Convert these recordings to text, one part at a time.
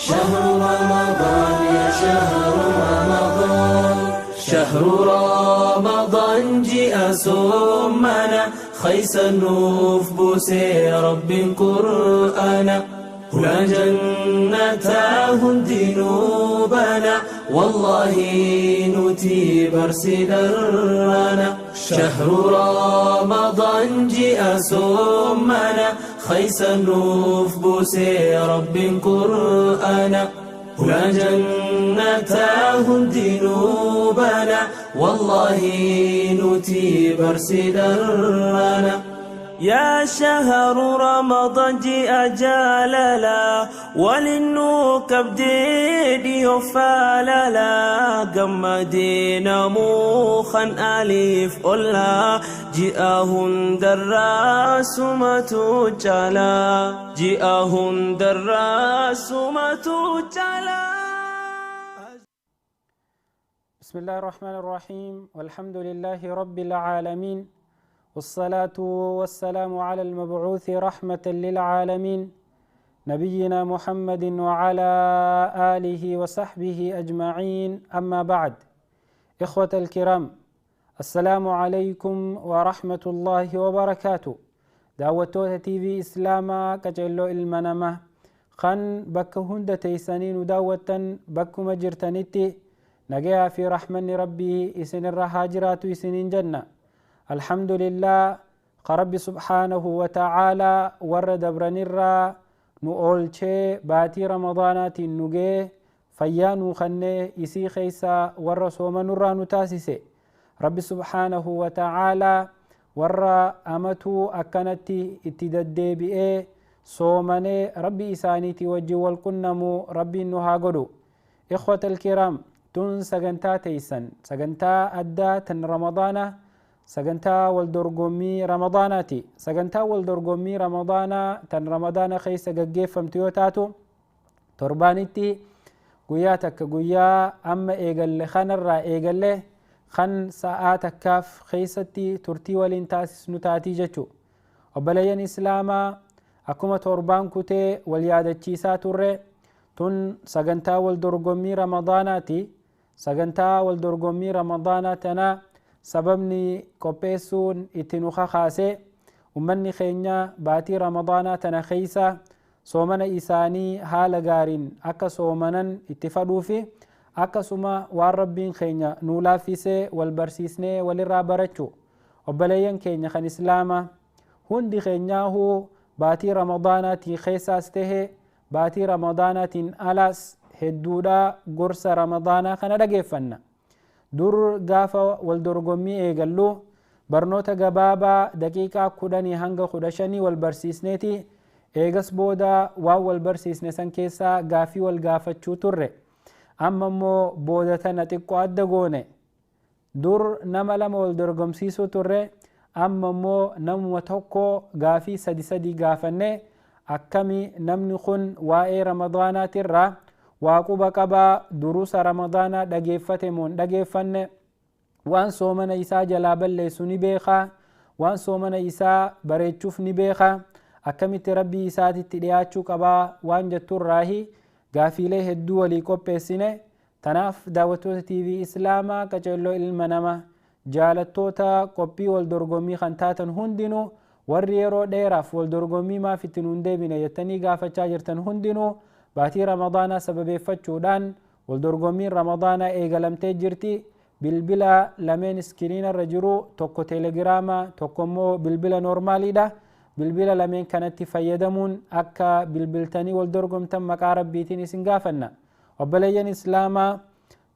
شهر رمضان يا شهر رمضان، شهر رمضان جاء سمنا خيس النوف بوسي رب قرآنا هنا جنتاه دينوبنا والله نتي برسدرنا. شهر رمضان جاء سمنا خيس النوف بوسي رب قرآنا هنا جنتاه دينوبنا والله نتي برسدرنا. يا شهر رمضان جاء جلالا وللنوك بديدي وفالالا قمدينا موخا أليف أولا جاءهن دراس ما تجالا جاءهن دراس ما تجالا. بسم الله الرحمن الرحيم، والحمد لله رب العالمين، والصلاة والسلام على المبعوث رحمة للعالمين، نبينا محمد وعلى آله وصحبه أجمعين، أما بعد. إخوة الكرام، السلام عليكم ورحمة الله وبركاته. دعوتوتا تي في إسلاما كجلو المنامة خن بك هند تيسانين ودعوة بك مجرتنتي نجيها في رحمن ربي إسن الرهاجرات إسنين جنة. الحمد لله رب سبحانه وتعالى ورد برنرا نؤولشي باتي رمضانات النجي فيانو خني إسي خيسا ور صوم نرى نتاسسي. رب سبحانه وتعالى ور أمتو أكنتي اتددي بإيه صومني ربي إسانيتي وجي والقنمو ربي نها قدو. إخوة الكرام، تون سجنتا تيسن سجنتا أدى تن رمضانة سجنتا والدرجومي رمضاناتي سجنتا والدرجومي رمضانا تن رمضان خيس جيف فمتيوتاتو تربانتي قياتك قيا أما إيجل خن الرا إيجل خن ساعاتك كاف خيستي ترتي والانتاس نتاتي جتشو. وبلين إسلاما أكما تربان كتي واليادة تشيسات الرّ تن سجنتا والدرجومي رمضاناتي سجنتا والدرجومي رمضانا تنا سببني كوبيسون اتنوخا خاسي ومني خينيا باتي رمضانا تنا خيسا صومنا إساني حال غارين أكا صومنا اتفادو في أكا سما والربين خينيا نولا فيسي والبرسيسني والرابرتشو. وبلين كينيا خن إسلاما هندي خينيا هو باتي رمضانا تي خيسا استه باتي رمضانا تين ألاس هدودا قرص رمضانا خنا دقيفنا در غافا والدرغمي ايغلو برنوتا غبابا دقيقة كوداني هنگا خودشاني والبرسيسنيتي ايغس بودا واو والبرسيسني سن كيسا غافي والغافا تشوتر. اما مو بودا تنتقو ادغوني در نملم والدرغم سيسو تر. اما مو نمو توكو غافي سدي سدي غافني اكمي نمني خن واي رمضانات الرا واقوبا قبا دروس رمضان دغيفتمون دغيفن وان صومنا إسا جلابل ليسوني بيخا وان صومنا إسا بريتشوف نبيخا أكمت ربي إسا تتلياتشو قبا وان جتور راهي غافيله هدو ولي قبسينه. تناف دعوتو تي في إسلاما كجلو المنما جالتوتا قبي والدرغمي خنتاتا هندنو وريرو ديراف والدرغمي ما في تنون ديبنا يتني غافة جرتن هندنو باتي رمضان سبب فتشودان والدرغمي رمضان ايغلمتي جرتي بالبلا لمن سكرين الرجرو توكو تيليجراما توكو مو بالبلا نورمالي ده بالبلا لمن كانت فيدمون اكا بالبلتني والدرغم تم مقارب بيتيني سنغافنا. وبلين اسلاما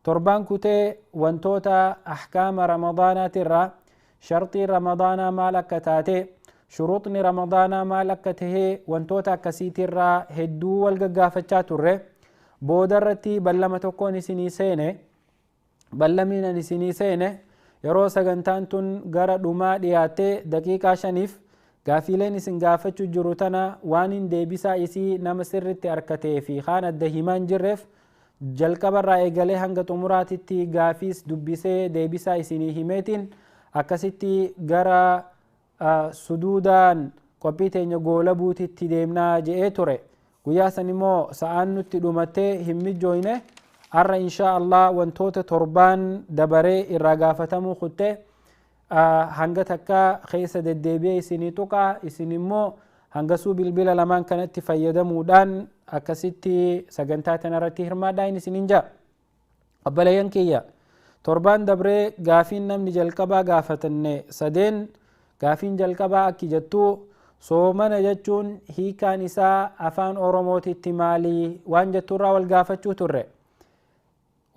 تربان كوتي وانتوتا احكام رمضان ترى شرطي رمضان مالك تاتي شروطني رمضان مالك تهي وانتوتا كسيترا هدو والغغافتشا تره بودرتي بلما تكون سيني سينه بلمينا سيني سينه يرو سغنتان تون غرا دوما دياتي دقيقه شنيف غافيلين سن غافتشو جروتنا وانين ديبسا ايسي نما سرتي اركته في خانه دهيمان جرف جلقبر ايغله هنگ تمراتتي غافيس دبيسه ديبسا ايسيني هيمتين اكستي غرا سدودان qophii teenya goola buutitti deemnaa je'ee ture. Guyyaa san immoo sa'aan nutti dhumattee hin mijjooyne. Har'a insha Allah wantoota torbaan dabaree irraa gaafatamuu kutte hanga takka keessa deddeebi'ee isinii tuqaa. Isin immoo hangasuu bilbila lamaan kanatti fayyadamuudhaan akkasitti sagantaa tanarratti hirmaadhaa isiniin jaa. Obboleeyyan kiyya, torbaan dabree gaafiin namni jalqabaa gaafatanne sadeen, gaafiin jalqabaa akki jettuu, soomana jechuun hiikaan isaa afaan Oromootitti maalii waan jetturraa wal gaafachuu turre.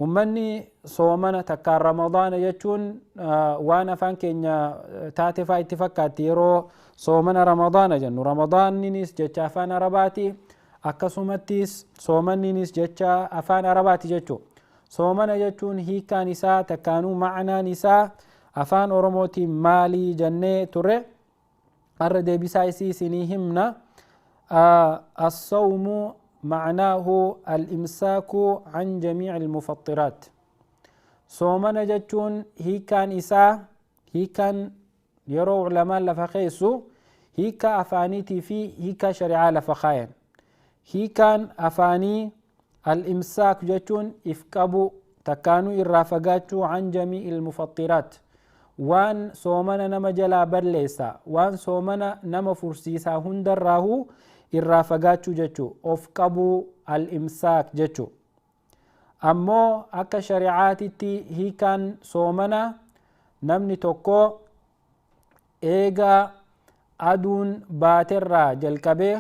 Ummanni soomana takkaan Ramadaana jechuun waan afaan keenya taate faa itti fakkaatti. Yeroo soomana Ramadaana jennu, Ramadaanninis jecha afaan Arabaati, akkasumattis soomanninis jecha afaan Arabaati jechuu. Soomana jechuun hiikaan isaa takkaanuu ma'anaan isaa afaan Oromootiin maalii jennee turre. Har'a deebisaa isii isinii himna. الصوم معناه الإمساك عن جميع المفطرات. صومنا جتون هي كان إساء هي كان يرو علماء لفخيسو هي كأفانيتي في هي كشريعة لفخاين هي كان أفاني. الإمساك جتون إفكابو تكانو إرافقاتو عن جميع المفطرات، وان صومنا نما جلا برليسا، وان صومنا نما فرسيسا هندراهو irraa fagaachuu jechuu, of qabuu, al-imsaak jechuu. Ammoo akka shari'aatitti hiikaan soomana namni tokko eega aduun baaterraa jalqabee,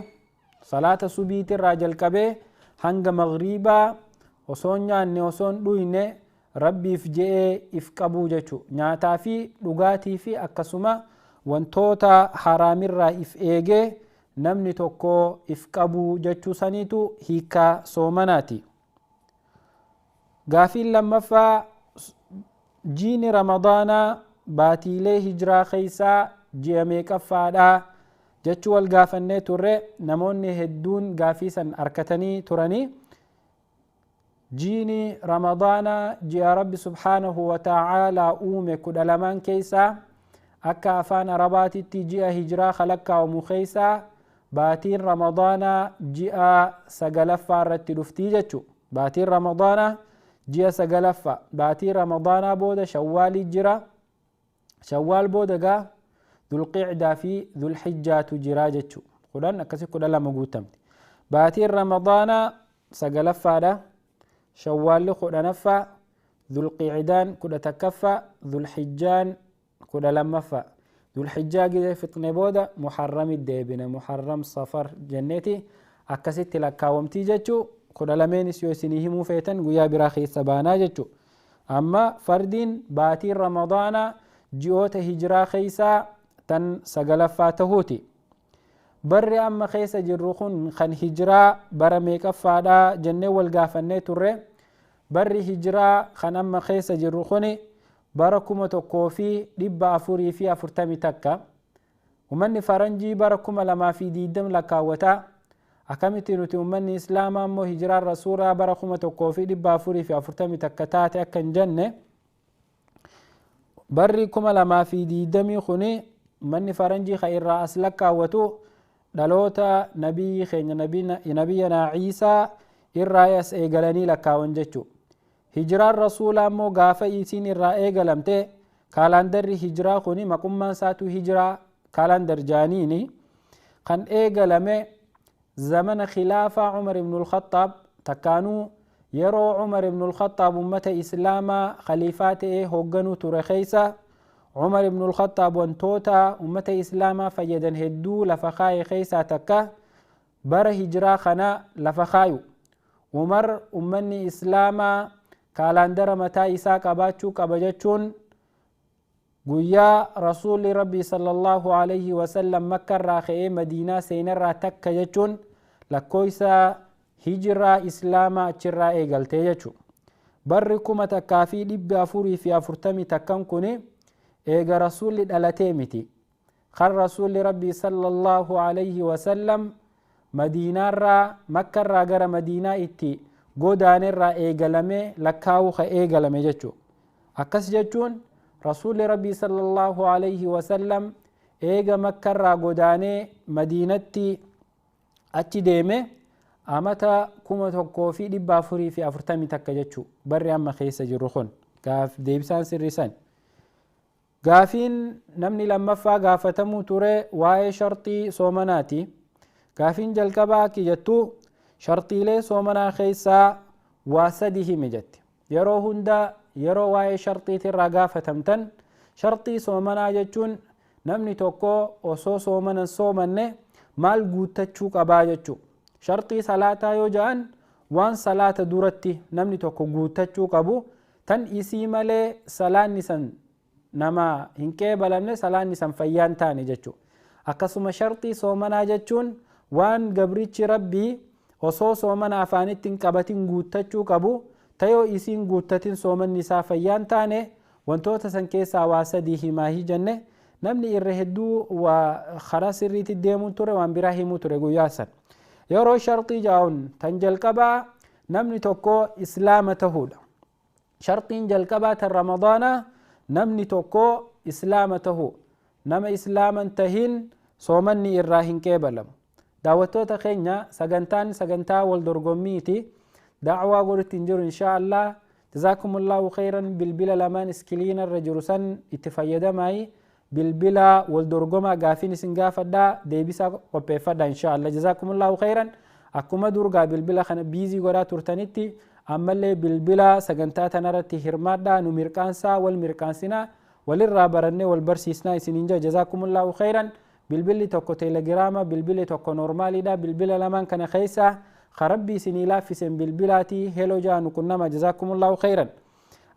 salaata subiitirraa jalqabee hanga magriibaa osoo nyaanne osoo dhuyne Rabbiif je'ee if qabuu jechuu. Nyaataa fi dhugaatii fi akkasuma wantoota haraamirraa if eegee namni tokko if qabuu jechuu saniitu hiikaa soomanaati. Gaafiin lammaffaa, jiini Ramadaanaa baatiilee hijiraa keeysaa ji'a meeqaffaadhaa jechuu wal gaafannee turre. Namoonni hedduun gaafii san arkatanii turanii. Jiini Ramadaanaa ji'a Rabbi subhaanahu wa ta'aalaa uume 12 keeysaa, akka afaan Arabaatitti ji'a hijiraa kalakkaa'amu keeysaa, baatiin Ramadaanaa ji'a sagalaffaa irratti dhuftii jechu. Baatiin Ramadaanaa ji'a sagalaffaa. Baatii Ramadaanaa booda Shawwaalii jira. Shawwaal booda gaa Dulqicdaa fi Dulxijjaatu jira jechu. 10 akkasi 12 guutamte. Baatiin Ramadaanaa sagalaffaadha, Shawwaalli 10ffaa, Dulqicdaan 11ffaa, Dulxijjaan 12ffaa. Dulxijjaa gizee fixne booda Muharramit deebine. Muharram, Safar jenneeti akkasitti lakkaawamtii jechuu. 12nis yoo isinii himuu feetan guyyaa biraa keessa baanaa jechuu. Amma fardiin baatiin Ramadaanaa ji'oota hijiraa keeysaa tan sagalaffaa tahuuti. Barri amma keessa jirru kun kan hijiraa bara meeqaffaadhaa jennee wal gaafannee turre. Barri hijiraa kan amma keessa jirru kun bara 1441. Ummanni faranjii bara 2020 lakkaawwataa. Akkamitti nuti ummanni Islaamaa immoo hijiraan Rasuulaa bara 1441 taate akka hin jenne? Barri 2020 kuni ummanni faranjii ka irraa as lakkaawwatu dhaloota nabiyyi keenya nabiyyanaa Ciisaa irraa as eegalanii lakkaawan jechuu. Hijiraan Rasuulaa immoo gaafa isiin irraa eegalamte, kaalaandarri hijiraa kuni maqummaan isaatu hijiraa kaalaandar jaaniini, kan eegalame zamana khilaafaa Cumar ibn al-Khattaab, takkaanuu yeroo Cumar ibn al-Khattaab ummata Islaamaa khaliifaa ta'ee hoogganuu ture keeysa. Cumar ibn al-Khattaab wantoota ummata Islaamaa fayyadan hedduu lafa kaaye keeysaa takka bara hijiraa kana lafa kaayu. Umar ummanni Islaamaa kaalaandara mataa isaa qabaachuu qaba jechuun guyyaa Rasuulli Rabbii sallallahu alayhi wasallam Makka irraa ka'ee Madiinaa seenarraa takka jechuun lakkoofsa hijiraa Islaamaa achirraa eegaltee jechu. Barri 1441 kun eega Rasuulli dhalatee miti. Kan Rasuulli Rabbii sallallahu alayhi wasallam Madiinaarraa, Makkarraa gara Madiinaa itti godaanerraa eegalame lakkaa'uu ka eegalame jechu. Akkas jechuun Rasuulli Rabbii sallallahu alayhi wasallam eega Makkarraa godaanee Madiinatti achi deeme Amata 1441 jechuu barri amma keessa jirru kun gaaf deebisaan sirrisan. Gaafiin namni lammaffaa gaafatamuu ture waa'ee sharxii soomanaati. Gaafiin jalqabaa akki jettu sharxiilee soomanaa keessaa waa sadi himi jetti. Yeroo hunda yeroo waa'ee sharxiitirraa gaafatamtan sharxii soomanaa jechuun namni tokko osoo soomana soomanne maal guuttachuu qabaa jechuu. Sharxii salaataa yoo ja'an waan salaata duratti namni tokko guuttachuu qabu tan isii malee salaanni san nama hin qeebalamne salaanni san fayyaan taane jechuu. Akkasuma sharxii soomanaa jechuun waan gabrichi rabbii osoo soomana afaanitti hin qabatin guuttachuu qabu tayoo isiin guuttatin soomanni isaa fayyaan taane wantoota san keessaa waa sadii himaahii jenne. Namni irra hedduu waa karaa sirriitti deemuu ture waan biraa himuu ture guyyaa san. Yeroo sharxii jaa'uun tan jalqabaa namni tokko islaama tahuudha. Sharxiin jalqabaa tan ramadaanaa namni tokko islaama tahu. Nama islaaman tahin soomanni irraa hin qeebalamu. Daawwattoota keenya sagantaan sagantaa wal dorgommiiti. Da'waa godhutti hin jiru inshaa Allah. Jazaakumullahu khayran. Bilbila lamaan iskiliina irra jiru san itti fayyadamaayi. Bilbila wal dorgomaa gaafiin isin gaafadhaa deebisaa qopheeffadha inshaa Allah. Jazaakumullahu khayran. Akkuma durgaa bilbila kana biizii godhaa turtanitti ammallee bilbila sagantaa tanarratti hirmaadhaa nu mirqaansaa wal mirqaansinaa walirraa barannee wal barsiisnaa isiniin jira. Jazaakumullahu khayran. Bilbilli tokko teelegiraama, bilbilli tokko noormaaliidha. Bilbila lamaan kana keessaa karabbii isinii laaffiseen bilbilaatii heloo jaa nu qunnama. Jazaakumullahu khayran.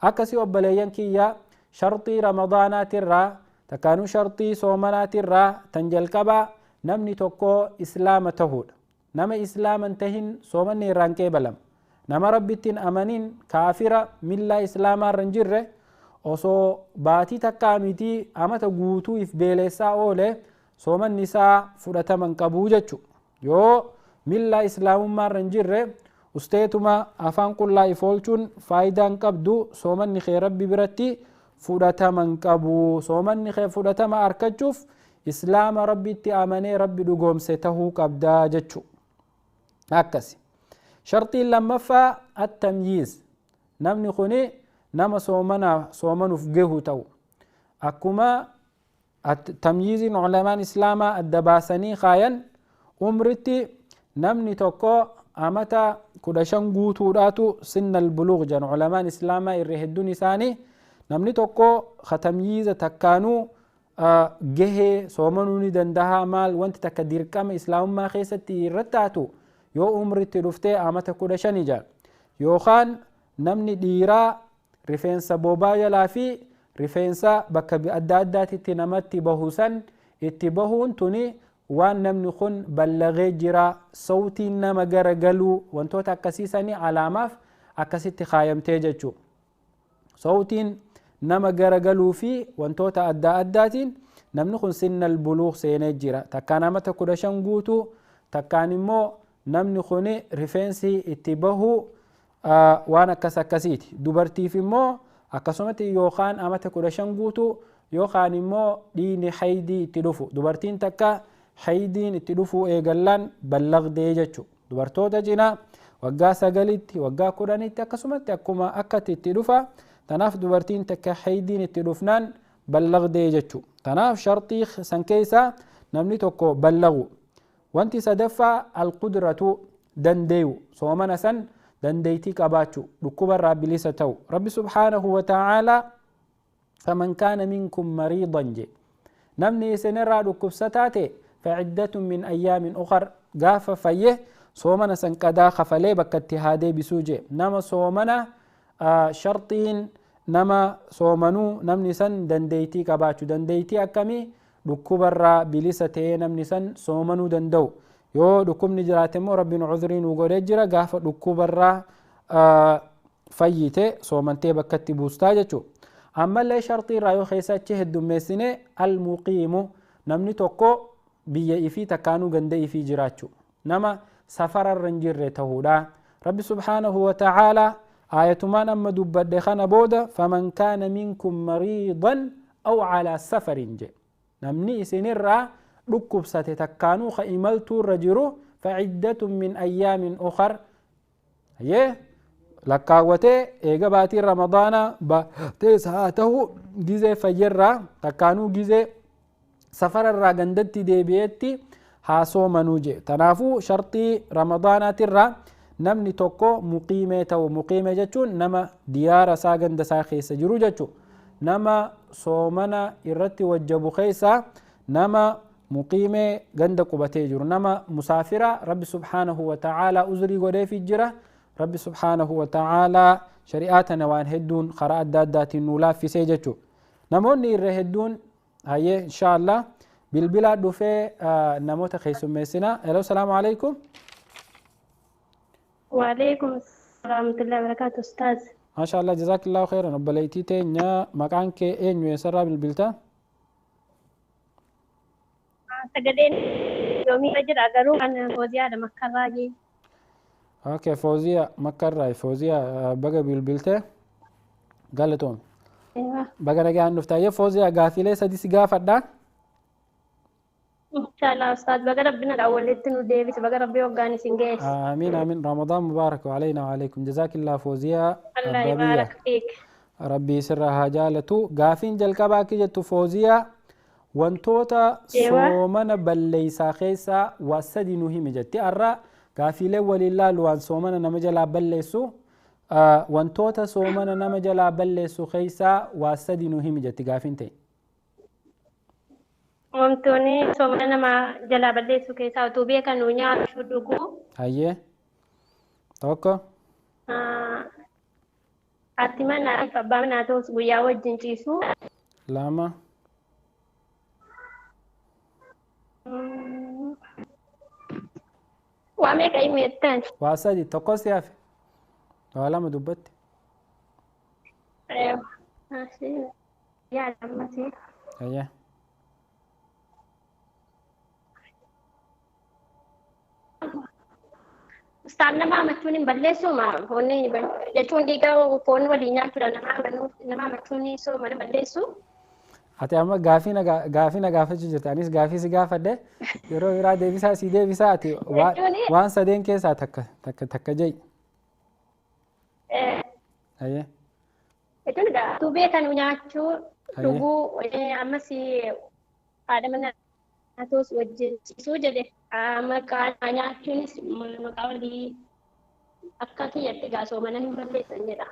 Akkasii obboleeyyan kiyya sharxii ramadaanaatirraa takkaanuu sharxii soomanaatirraa tan jalqabaa namni tokko islaama tahuudha. Nama islaaman tahin soomanni irraa hin qeebalamu. Nama rabbittiin amanin kaafira millaa islaamaarra hin jirre osoo baatii takkaa mitii amata guutuu if beeleessaa oole soomanni isaa fudhatama hin qabuu jechu. Yoo millaa islaamummaarra hin jirre usteetuma afaan qullaa if oolchuun faayidaa hin qabdu soomanni kee rabbi biratti fudhatama hin qabu. Soomanni kee fudhatama argachuuf islaama rabbitti amanee rabbi dhugoomse tahuu qabdaa jechu. Akkasi. Sharxiin lammaffaa attamyiiz. Namni kuni nama soomanuuf gahu ta'u. Akkuma tamyiiziin ulamaan islaamaa adda baasanii kaayan umritti namni tokko amata 15 guutuudhaatu sinnal buluug jedhan ulamaan islaamaa irra hedduun isaanii. Namni tokko katamyiiza takkaanuu gahee soomanuu ni dandahaa maal wanti takka dirqama islaamummaa keessatti irratti taatu yoo umritti dhuftee amata 15 jedha. Yookaan namni dhiiraa rifeensa bobaa jalaa fi rifeensa bakka adda addaatitti namatti bahu san itti bahuun tuni waan namni kun ballagee jira sawtiin nama garagaluu wantoota akkasiisanii alaamaaf akkasitti kaayamtee jechuu. Sawtiin nama garagaluu fi wantoota adda addaatiin namni kun sinnal buluug seenee jira. Takkaan amata 15 guutuu takkaan immoo namni kun rifeensi itti bahu waan akkas akkasiiti. Dubartiif immoo akkasumatti yookaan amata 15 guutuu yookaan immoo dhiigni haydii itti dhufu. Dubartiin takka haydiin itti dhufuu eegallaan ballagdee jechu. Dubartoota cinaa waggaa 9tti waggaa 10tti akkasumatti akkuma akkatti itti dhufa. Tanaaf dubartiin takka haydiin itti dhufnaan ballagdee jechu. Tanaaf sharxii san keessaa namni tokko ballagu. Wanti sadaffaa alqudratu dandeeyu soomana san dandeeytii qabaachuu dhukkubarraa bilisa ta'u. Rabbi subhaanahu wa ta'aalaa faman kaana minkum mariidan je namni isinirraa dhukkubsataa ta'e faciddatun min ayyaamin ukhar gaafa fayye soomana san qadaa kafalee bakka itti haa deebisuu je. Nama soomana sharxiin nama soomanuu namni san dandeeytii qabaachuu. Dandeeytii akkamii? Dhukkubarraa bilisa ta'ee namni san soomanuu danda'u. Yoo dhukkubni jiraate immoo rabbiin cudrii nuu godhee jira gaafa dhukkubarraa fayyite soomantee bakka itti buustaa jechuu. Ammallee sharxii irraa yoo keessa achi heddummeessine almuqiimu namni tokko biyya ifii takkaanuu ganda ifii jiraachuu nama safararra hin jirre tahuudha. Rabbi subhaanahu wa ta'aalaa aayatumaan amma dubbadhe kana booda faman kaana minkum mariidan aw calaa safarin je namni isinirraa dhukkubsate takkaanuu ka imaltuurra jiru فعدة من أيام أخر. يه lakkaawwatee eega baatii Ramadaana baatees haa ta'u gizee fayyarraa takkaanuu gizee safararraa gandatti deebi'etti haa soomanuu jee. Tanaafuu shartii Ramadaanaatirraa namni tokko muqiimee ta'u. Muqiimee jechuun nama diyaara isaa ganda isaa keessa jiru jechuudha. Nama soomana irratti wajjabu keessa nama muqiimee ganda qubatee jiru, nama musaafira Rabbi subhaanahu wa ta'aalaa uzrii godheefi jira. Rabbi subhaanahu wa ta'aalaa shari'aa tana waan hedduun karaa adda addaatiin nuu laaffisee jechuudha. Namoonni irra hedduun hayyee inshaallah bilbilaa dhufee namoota keessummeessina. Hello, salaamu alaikum. وعليكم السلام ورحمة الله وبركاته أستاذ. ما شاء الله جزاك الله خيرا. obboleettii teenya maqaan kee eenyu, eessarraa bilbilta? Sagaleen yoomii jira garuu kan Fooziyaadha Makkarraa jee. Okay, Fooziyaa Makkarraa. Fooziyaa baga bilbilte, galatoom. Baga nagaan dhufte. Ayyee Fooziyaa, gaafilee sadi si gaafadha. Inshallah Ustaaz, baga rabbi na walitti nu deebise, baga rabbi hoggaan isin geesse. آمين آمين. رمضان مبارك علينا وعليكم. جزاك الله فوزيا. Allah yibaarak fiik. Rabbii sirraa haa jaalatu. Gaafiin jalqabaa akka jettu Fooziyaa, wantoota soomana balleeysaa keessaa waa sadi nu himi jetti. Har'a gaafiilee waliin laalu waan soomana nama jalaa balleessu, wantoota soomana nama jalaa balleessu keessaa waa sadi nu himi jetti gaafiin ta'e. Wantoonni soomana nama jalaa balleessu keessaa utuu beekanuu nyaachuu, dhuguu. Hayyee, tokko. Haati manaa fi abbaa manaa ta'us guyyaa wajjin ciisuu. Lama. Waa meeqa himettan? Waa sadi, tokko si hafe. Waa lama dubbatti. Yaa lammasii. Hayyee. Ustaan, nama amachuun hin balleessu foonni jechuun dhiiga foon waliin nyaachuudha, nama amachuun soomana balleessu. Ati amma gaafii na gaafachuu jirta. Anis gaafii si gaafadhe, yeroo biraa deebisaa si deebisaa. Ati waan sadeen keessaa takka takka takka je'i. Hayyee. Jechuun egaa utuu beekanuu nyaachuu, dhuguu, ammas haadha manaa ta'us wajjin ciisuu jedhe, maqaa nyaachuunis maqaa walii akka kiyyatti egaa soomana hin balleessan jedha.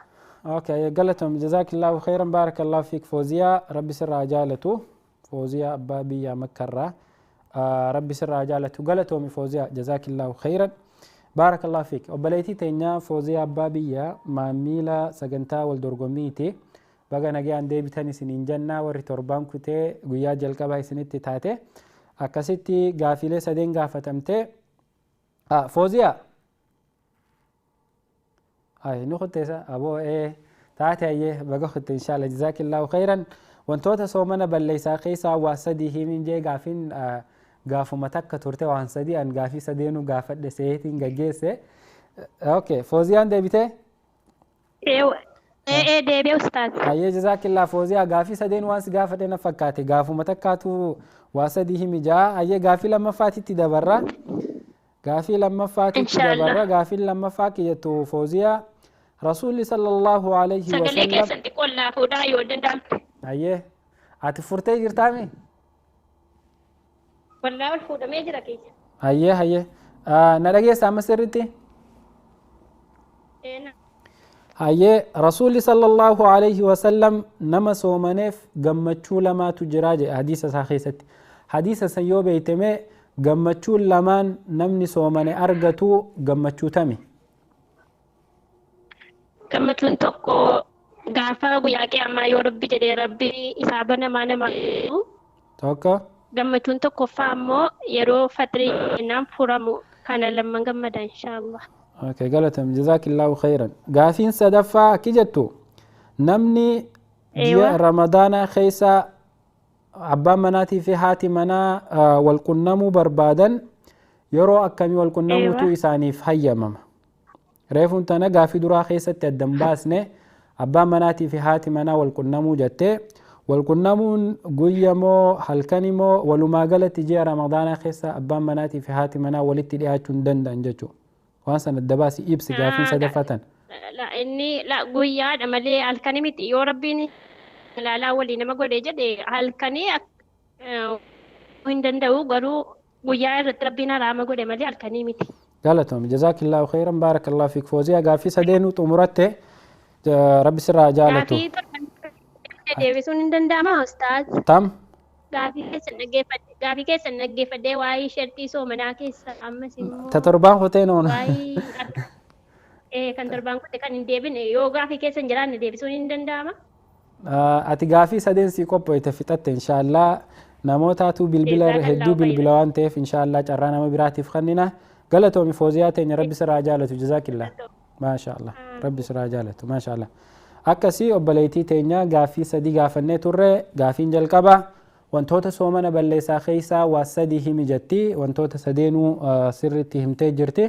Okay, galatoom. Jazaakillahu khairan, barakallahu fiik Fooziyaa, Rabbi sirraa jaalatu. Fooziyaa abbaa biyyaa Makkarraa, Rabbi sirraa jaalatu. Galatoomi Fooziyaa, jazaakillahu khairan, barakallahu fiik. Obboleettii teenya Fooziyaa abbaa biyyaa maamiila sagantaa wal dorgommiiti. Baga nagaan deebitan isiniin jennaa. Warri torbaan kutee guyyaa jalqabaa isinitti taate akkasitti gaafilee sadeen gaafatamte. Fooziyaa ay ni kutteessa aboo ee taate. Ayyee, baga kutte inshaalla, jazaakillahu khairan. Wantoota soomana balleessaa keessaa waa sadii himin jee gaafiin gaafuma takka turte. Waan sadii an gaafii sadeenuu gaafadhe seetiin gaggeesse. Okay, Fooziyaan deebitee? Ee, deebi'e ustaaz. Ayyee, jazaakillaa Fooziyaa, gaafii sadeen waan si gaafadhe na fakkaate, gaafuma takkaatu waa sadii himi jaa. Ayyee, gaafii lammaffaatitti dabarra. Gaafii lammaffaatitti dabarra. Gaafiin lammaffaa kiyyattu Fooziyaa, Rasuulli sallallahu alayhi wa Sagalee sallam. Keessan xiqqoo laafuudhaa yoo danda'amte. Ayyee, ati furtee jirtaami? Wallaa ol fuudhamee jira keessa. Ayyee hayyee, na dhageessa amma sirritti? Hayyee, Rasuulli sallallahu alayhi wa sallam nama soomaneef gammachuu lamaatu jira jedhe hadiisa isaa keessatti. Hadiisa san yoo beeytame, gammachuun lamaan namni soomane argatu gammachuu tami? Gammachuun tokko gaafa guyyaa qiyaamaa yoo Rabbi jedhee Rabbi isaa banamaa nama. Tokko. Gammachuun tokkoffaa immoo yeroo fatrii jennaan furamu, kana lamman gammada inshaallah. Okay, galatam, jazaakillahu khairan. Gaafiin sadaffaa akki jettu, namni ji'a Ramadaanaa keessa abbaan manaatii fi haati manaa wal qunnamuu barbaadan yeroo akkamii wal qunnamuutu isaaniif hayyamama? Reefuun tana gaafii duraa keessatti addan baasne, abbaan manaatii fi haati manaa wal qunnamuu jettee Walqunnamuun guyya moo halkani moo walumaa galatti ji'a Ramadaanaa keessa abbaan manaatii fi haati manaa walitti dhiyaachuu hin danda'an jechuudha. Waan sana adda baasii ibsi gaafiin sadaffaa tan. Inni guyyaadha malee halkanii miti yoo Rabbiin ilaalaa walii nama godhe jedhe halkanii hin danda'u garuu guyyaa irratti Rabbiin haraama godhe malee halkanii miti. Galatoom jazaakillaahu khayran baarakallahu fiik Fooziyaa gaaffii sadeenuu xumuratte Rabbi sirraa jaalatu. Gaaffii torban deebisuun hin danda'amaa ustaaz? Tam? Gaaffii keessan dhaggeeffadhee waa'ee sharxii soomanaa keessa ammas immoo. Ta torbaan kuteen oona. Waa'ee kan torbaan kute kan hin deebine yoo gaaffii keessan jiraanne deebisuun hin danda'ama? Ati gaaffii sadeen sii qopho'ite fixatte inshaallaa namootaatu bilbila hedduu bilbila waan ta'eef inshaallaa carraa nama biraatiif kennina. Galatoomi Fooziyaa teenya Rabbi sirraa jaalatu jazaakillah. Maashaallah Rabbi sirraa jaalatu maashaallah. Akkasii obboleettii teenya gaaffii sadii gaafannee turre gaaffiin jalqaba wantoota soomana balleessaa keessaa waa sadii himi jetti wantoota sadeenuu sirriitti himtee jirti.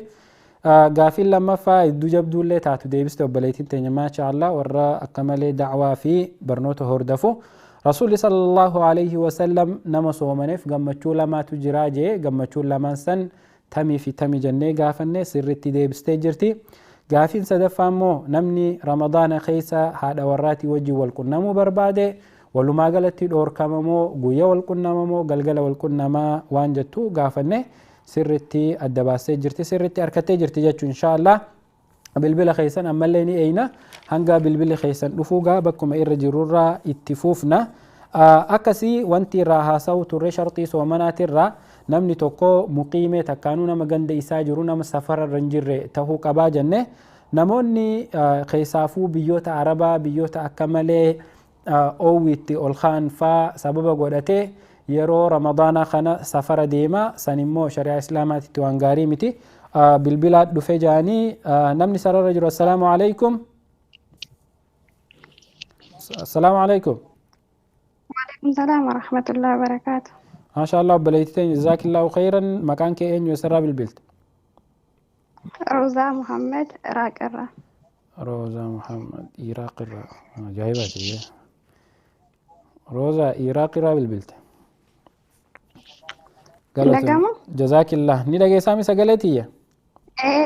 Gaaffiin lammaffaa hedduu jabduullee taatu deebiste obboleettiin teenya maashaallah warra akka malee da'waa fi barnoota hordofu. Rasuulli sallallahu alayhi wasallam nama soomaneef gammachuu lamaatu jiraa jee gammachuun lamaan san tamii fi tami jennee gaafanne sirriitti deebistee jirti. Gaaffiin sadaffaa immoo namni Ramadaana keessa haadha warraatii wajjin wal qunnamuu barbaade walumaa galatti dhoorkamamoo guyyaa wal qunnamamoo galgala wal qunnamaa waan jettu gaafanne sirriitti adda baastee jirti sirriitti harkattee jirti jechuun inshaallah. Bilbila keessan ammallee ni eeyna hanga bilbilli keessan dhufuu gaa bakkuma irra jirurraa itti fuufna. Akkasii wanti irraa haasa'u turre sharxii soomanaatirraa namni tokko muqiimee takkaanuu nama ganda isaa jiru nama safara irra hin jirre tahuu qabaa jenne namoonni keessaafuu biyyoota Arabaa biyyoota akka malee oowwiitti ol ka'an faa sababa godhatee yeroo Ramadaanaa kana safara deema san immoo shari'aa Islaamaatitti waan gaarii miti. Bilbilaa dhufe jaanii namni sarara jiru assalaamu alaykum. Assalaamu alaykum. Waalaikum salaam wa rahmatullahi wa barakaatuh. Maashaallah obboleettii teenya jazaakillaahu khayran maqaan kee eenyu eessarraa bilbilte? Roozaa Muhammad Iraaqirraa. Roozaa Muhammad Iraaqirraa. Ajaa'ibaati. Roozaa Iraaqirraa bilbilte. Dhagama? Jazaakillah. Ni dhageessaa sagalee tiyya?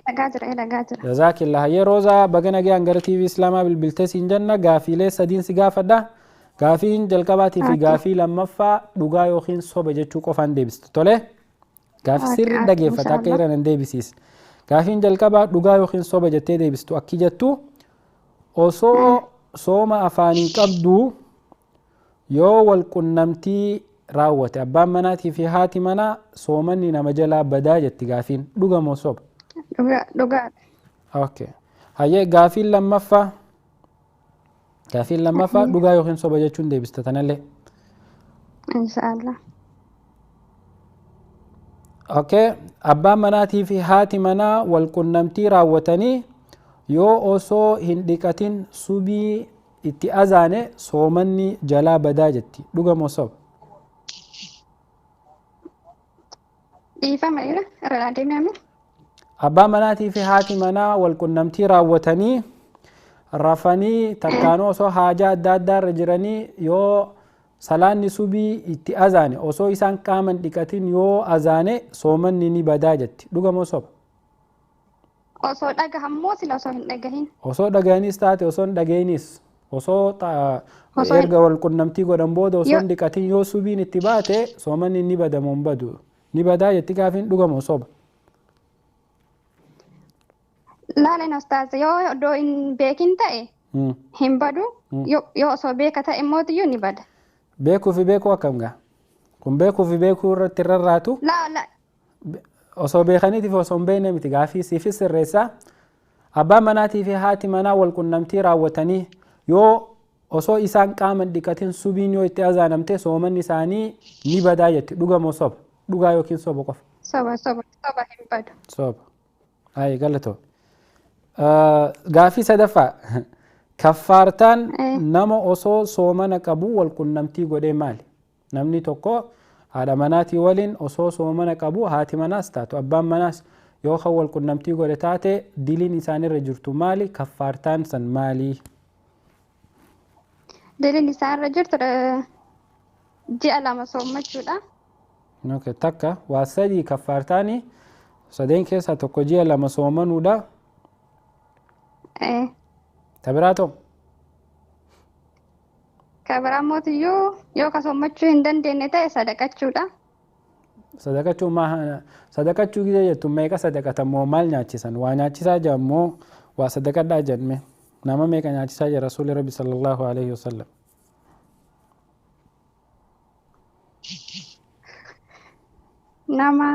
Dhagaa jira, dhagaa jira. Jazaakillah. Hayyee Roozaa baga nagaan gara TV Islaamaa bilbiltee siin jenna gaafiilee sadiin si gaafadha. Gaafiin jalqabaatii fi gaafii lammaffaa dhugaa yookiin soba jechuu qofaan deebistu. Tole? Gaafii sirrii dhageeffata akka irra hin deebisiisne. Gaafiin jalqabaa dhugaa yookiin soba jettee deebistu akki jettu osoo sooma afaanii qabdu yoo wal qunnamtii raawwate abbaan manaatii fi haati manaa soomanni nama jalaa badaa jetti gaafiin dhuga moo soba? Dhugaa. Okay. Hayyee gaafiin lammaffaa gaafiin lammaffaa dhugaa yookiin soba jechuun deebista tanallee. Inshaallah. Okay. Abbaan manaatii fi haati manaa wal qunnamtii raawwatanii yoo osoo hin dhiqatin subii itti azaane soomanni jalaa badaa jetti dhuga moo soba? Dhiifama irra deemame. Abbaan manaatii fi haati manaa wal qunnamtii raawwatanii rafanii takkaanuu osoo haajaa adda addaa irra jiranii yoo salaanni subii itti azaane osoo isaan qaama hin dhiqatin yoo azaane soomanni ni badaa jetti dhuga moo soba? Osoo dhagahan moo sila osoo hin dhagahin? Osoo dhagahanis taate osoo hin dhagahinis osoo erga wal qunnamtii godhan booda osoo hin dhiqatin yoo subiin itti baate soomanni ni bada moo hin badu? Ni badaa jetti gaafiin dhuga moo soba? Laaleen ustaaz yoo iddoo hin beekin ta'e hin badu yoo osoo beeka ta'e immoo ni bada. Beekuu fi beekuu akkam gaa? Kun beekuu fi beekuu irratti rarraatu? Osoo beekaniitiif osoo hin beekne miti gaafii siifis sirreessaa. Abbaan manaatii fi haati manaa wal qunnamtii raawwatanii yoo osoo isaan qaama hin dhiqatin subiin yoo itti azaanamte soomanni isaanii ni badaa jetti dhuga moo soba? Dhugaa yookiin soba qofa? Soba soba soba hin badu. Soba. Ayi galatoo. Gaafii sadaffaa kaffaartaan nama osoo soomana qabu wal qunnamtii godhee maali? Namni tokko haadha manaatii waliin osoo soomana qabu haati manaas taatu abbaan manaas yoo kan wal qunnamtii godhe taate diliin isaanirra jirtu maali? Kaffaartaan san maali? Diliin isaarra jirtu ji'a 2 soommachuudha. Okay, takka waa sadii kaffaartaani sadeen keessaa tokko ji'a 2 soomanuudha. Ta biraa ta'u? Ka biraa mootiyyuu yoo ka soommachuu hin dandeenye ta'e sadaqachuudha. Sadaqachuu maa sadaqachuu gisee jettu meeqa sadaqatan moo maal nyaachisan? Waa nyaachisaa jiran moo waa sadaqadhaa jedhame? Nama meeqa nyaachisaa jira Rasuulli Rabbi sallallahu alaihi wasallam? Nama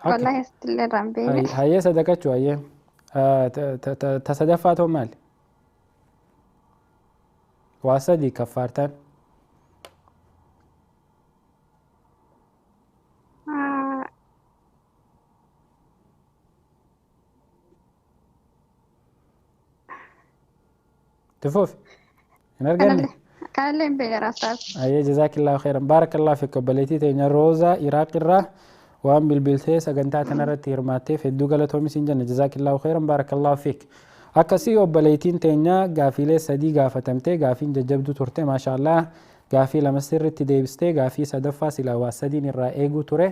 wallahi astillee irraan beekne. Hayyee sadaqachuu hayyee. Ta sadaffaa ta'u maali? Waa sadii kaffaartaan. Tufuuf hin arganne? Kanallee hin beekne Ustaaz. Hayyee jazaakillaahu khairan baarakallaahu fiik obboleettii teenya Roozaa Iraaq irraa waan bilbiltee sagantaa kanarratti hirmaatteef hedduu galatoomi siin jenna jazaakillaahu khairan baarakallaahu fiik. Akkasii obboleettiin teenya gaafiilee 3 gaafatamtee gaafiin jajjabduu turte maashaallah gaafii 2 sirriitti deebistee gaafii sadaffaa silaa waa 3 irraa eeguu ture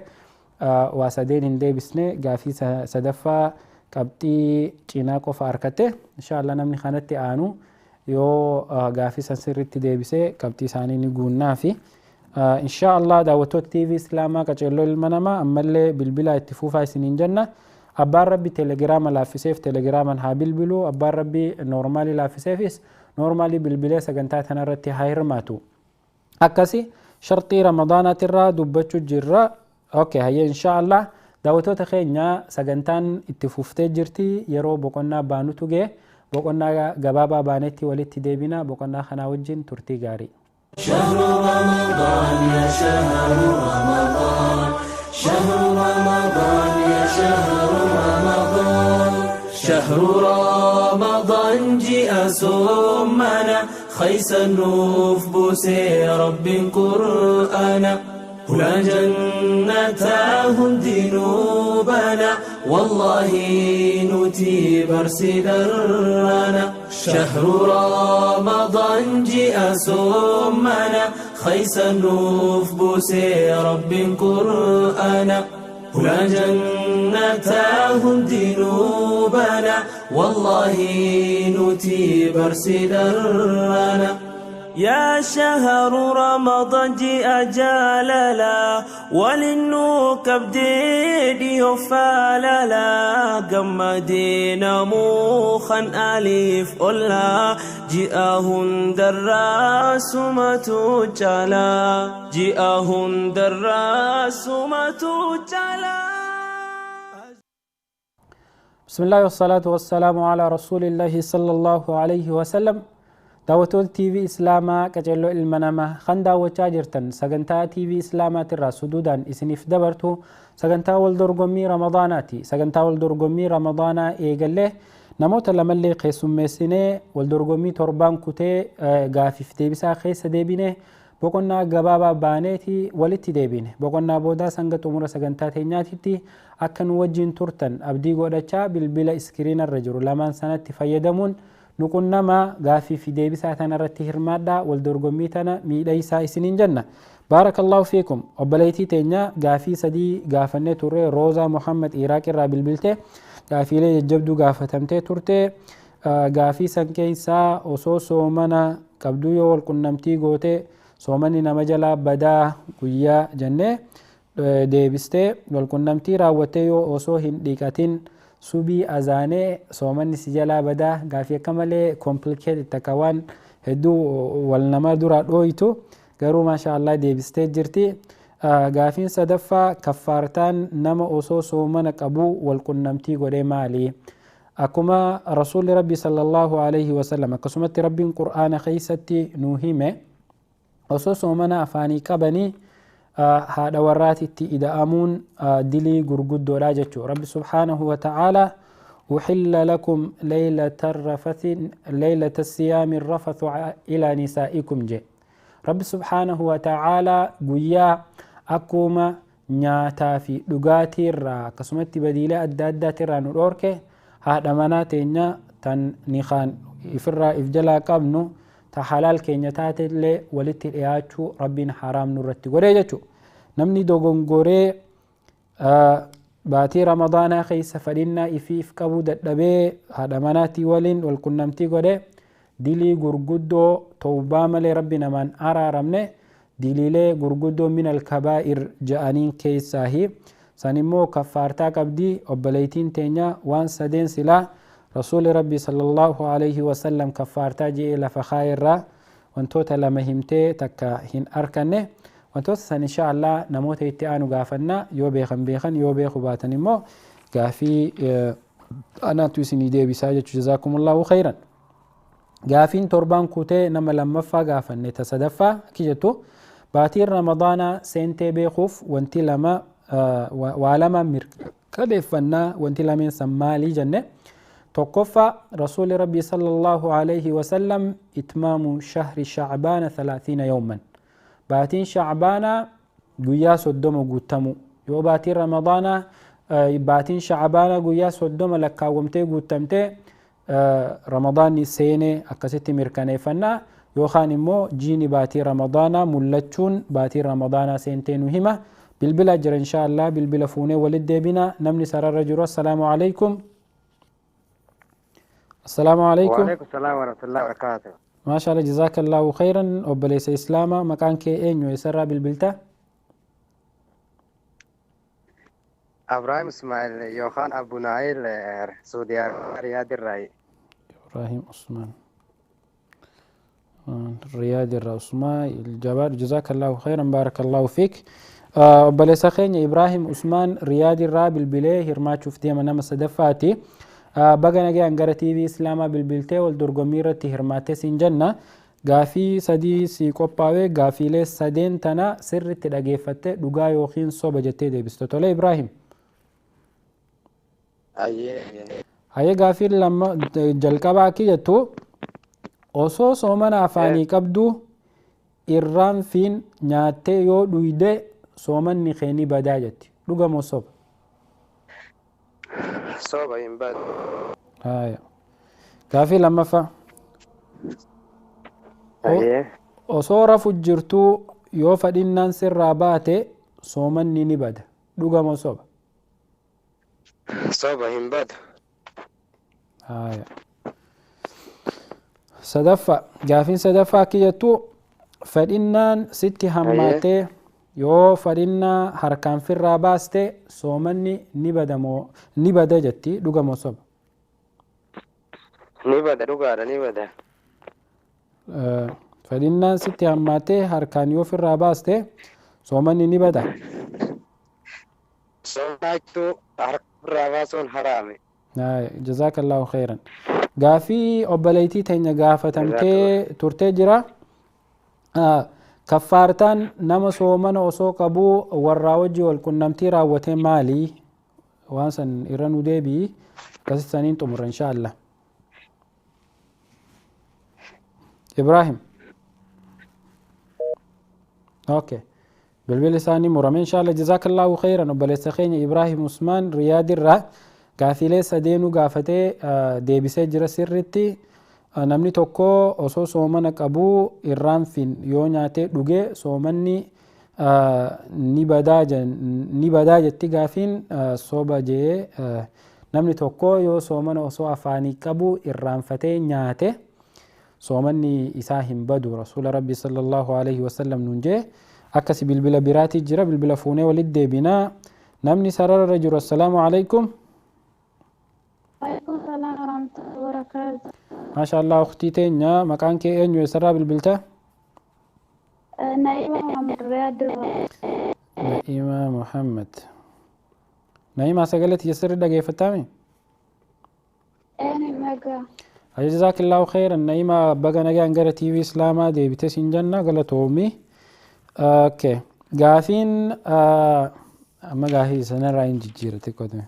waa 3 hin deebisne gaafii sadaffaa qabxii cinaa qofa harkatte inshaallah namni kanatti aanu yoo gaafii san sirriitti deebisee qabxii isaanii ni guunnaa fi inshaallah daawwattoota TV Islaamaa qaceelloo ilma namaa ammallee bilbilaa itti fuufaa isiniin jenna. Abbaan Rabbi telegiraama laaffiseef telegiraaman haa bilbilu abbaan Rabbi noormaalii laaffiseefis noormaalii bilbilee sagantaa tanarratti haa hirmaatu. Akkasi sharxii Ramadaanaatirraa dubbachuu jirra. Okay, hayyee inshaallah daawwattoota keenya sagantaan itti fuftee jirti yeroo boqonnaa baanutu ga'e boqonnaa gabaabaa baanetti walitti deebina boqonnaa kanaa wajjin turtii gaarii. شهر رمضان يا شهر رمضان شهر رمضان يا شهر رمضان شهر رمضان جاء سمنا خيس النوف بوسي رب قرآنا هنا جنتاهم دينوبنا والله نتي برسدرنا شهر رمضان جاء سمنا خيس النوف بوسي رب قرآنا هنا جنتاهم دينوبنا والله نتي برسدرنا يا شهر رمضان جاء جلالا وللنوك بديدي فاللا قمدينا موخا أليف أولا جاءهن دراس ما تجلا جاءهن دراس ما تجلا. بسم الله والصلاة والسلام على رسول الله صلى الله عليه وسلم. Daawwattoota TV Islaamaa qaceelloo ilma namaa kan daawwachaa jirtan sagantaa TV Islaamaatirraa suduudhaan isiniif dabartu sagantaa wal dorgommii Ramadaanaati. Sagantaa wal dorgommii Ramadaanaa eegallee namoota lamallee keessummeessinee wal dorgommii 7 kutee gaafiif deebisaa keessa deebinee boqonnaa gabaabaa baaneeti walitti deebine. Boqonnaa boodaa sanga xumura sagantaa teenyaatitti akka nu wajjin turtan abdii godhachaa bilbila iskiriinarra jiru lamaan sanatti fayyadamuun nuqunnama gaafii fi deebisaa tanarratti hirmaadhaa wal dorgommii tana miidhaysaa isiniin jenna. Baarakallahu fiikum. Obboleettii teenya gaafii 3 gaafannee turre Roozaa Muhammad Iraaq irraa bilbilte gaafiilee jajjabduu gaafatamtee turte gaafii san keessaa osoo soomana qabduu yoo wal qunnamtii goote soomanni nama jalaa badaa guyyaa jennee deebistee wal qunnamtii raawwattee yoo osoo hin dhiqatin subii azaanee soomanni si jalaa badaa gaafii akka malee complicated takka waan hedduu wal nama dura dhooytu garuu maasha Allah deebistee jirti. Gaafiin sadaffaa kaffaartaan nama osoo soomana qabuu wal qunnamtii godhee maali? Akkuma Rasuulli Rabbi sallallahu alaihi wasallam akkasumatti Rabbiin Qur'aana keessatti nuu hime osoo soomana afaanii qabanii haadha warraatitti ida'amuun dilii gurguddoodha jechuudha. Rabbi subhaanahu wa ta'aala أحل لكم ليلة الرفث ليلة الصيام الرفث إلى نسائكم جي. رب سبحانه وتعالى قيا أكوما nyaataa fi dhugaatii irraa akkasumatti badiilee adda addaati irraa nu dhoorke haadha manaa teenya tan nikaan ifirraa if jalaa qabnu ta halaal keenya taatellee walitti dhiyaachuu rabbiin haraam nurratti godhee jechuudha. Namni dogongoree baatii ramadaanaa keessa fadhinnaa ifiif qabuu dadhabee haadha manaatii waliin walqunnamtii godhe dilii gurguddoo tawbaa malee rabbi namaan araaramne diliilee gurguddoo min alkabaa'ir ja'aniin keessaahi san immoo kaffaartaa qabdii obboleeytiin teenya waan sadeen silaa rasuuli rabbi sallallahu alayhi wasallam kaffaartaa je'ee lafa kaayerraa wantoota lama himtee takka hin arkanne wantoota san insha allah namoota itti aanu gaafanna yoo beekan beekan yoo beeku baatan immoo gaafii anaatu isinii deebisaa jechuu jazaakumullahu khayran. Gaafiin torbaan kutee nama lammaffaa gaafanne ta sadaffaa akki jettu baatiin ramadaanaa seentee beekuuf wanti lama waa lama mirkaneeffannaa wanti lameen san maalii jenne tokkoffaa rasuuli rabbii sallallahu alayhi wasallam itmaamu shahri shacbaana 30 yawman baatiin shacbaanaa guyyaa 30 guutamu yoo baatiin ramadaanaa baatiin shacbaanaa guyyaa 30 lakkaawwamtee guutamtee ramadaanni seenee akkasitti mirkaneeffannaa yookaan immoo jiini baatii ramadaanaa mul'achuun baatii ramadaanaa seentee nu hima bilbila jira insha allah bilbila fuunee walit deebina namni sararra jiru assalaamu alaykum. السلام عليكم. وعليكم السلام ورحمة الله وبركاته. ما شاء الله جزاك الله خيرا وبليس إسلاما مكان كي إنيو يسرى بالبلتا إبراهيم إسماعيل يوخان أبو نايل سعودي رياض الرأي. إبراهيم عثمان رياض الرأسماء الجبار جزاك الله خيرا بارك الله فيك. بليس خيني إبراهيم عثمان رياض الرأي بالبلي هرما شفتي من نما صدفاتي baga nagaan gara TV Islaamaa bilbiltee wal dorgommii irratti hirmaattee siin jenna. Gaafii sadii si qophaa'ee gaafiilee sadeen tana sirriitti dhageeffattee dhugaa yookiin soba jettee deebiste. Tole Ibraahim. Hayyee gaafii lama jalqabaa akki jettu osoo soomana afaanii qabdu irraan fiin nyaattee yoo dhuyde soomanni kee ni badaa jetti. Dhuga moo soba? Soba hin badu. Haya. Gaafii lammaffaa. Osoo rafu jirtuu yoo fadhinnaan sirraa baate soomanni ni bada. Dhuga moo soba? Soba hin badu. Haya. Sadaffaa. Gaafiin sadaffaa akki jettu fadhinnaan sitti hammaatee yoo fadhinnaa harkaan firraa baaste soomanni ni bada moo ni bada jetti dhuga moo soba? Ni bada dhugaadha ni bada. Fadhinnaan sitti hammaatee harkaan yoo firraa baaste soomanni ni bada. Soomachuu harka firraa baasuun haraami. Jazaakallahu khayran. Gaafii obboleettii teenya gaafatamtee turtee jira. Kaffaartaan nama soomana osoo qabuu warraa wajji wal qunnamtii raawwatee maali? Waan san irra nu deebi'i. Akkasitti saniin xumurra insha Allah. Ibrahim. Okay. Bilbilli isaanii murame insha Allah. Jazaakallahu khayran obboleessa keenya Ibrahim Usmaan Riyaadirraa gaafiilee sadeenuu gaafatee deebisee jira sirriitti. Namni tokko osoo soomana qabuu irraan fin yoo nyaatee dhugee soomanni ni badaa jetti gaafiin soba jee namni tokko yoo soomana osoo afaanii qabuu irraanfatee nyaate soomanni isaa hin badu rasuula rabbi sallallahu alaihi wasallam nuun jee akkasi bilbila biraatii jira bilbila fuunee walitti deebinaa namni sararra jiru assalaamu alaikum. وعليكم السلام ورحمة الله وبركاته. ما شاء الله أختي تينيا مكان كي إنيو يسرى بالبلتا؟ نعيمة محمد رياض. نعيمة محمد. نعيمة سجلت يسر دقيقة فتامي؟ أنا مجا. جزاك الله خيرا نعيمة بقى نجا أنجرة تي في إسلاما دي بتسين جنة قالت أمي. أوكي قافين أما قاهي سنة راين جيرة تكودي.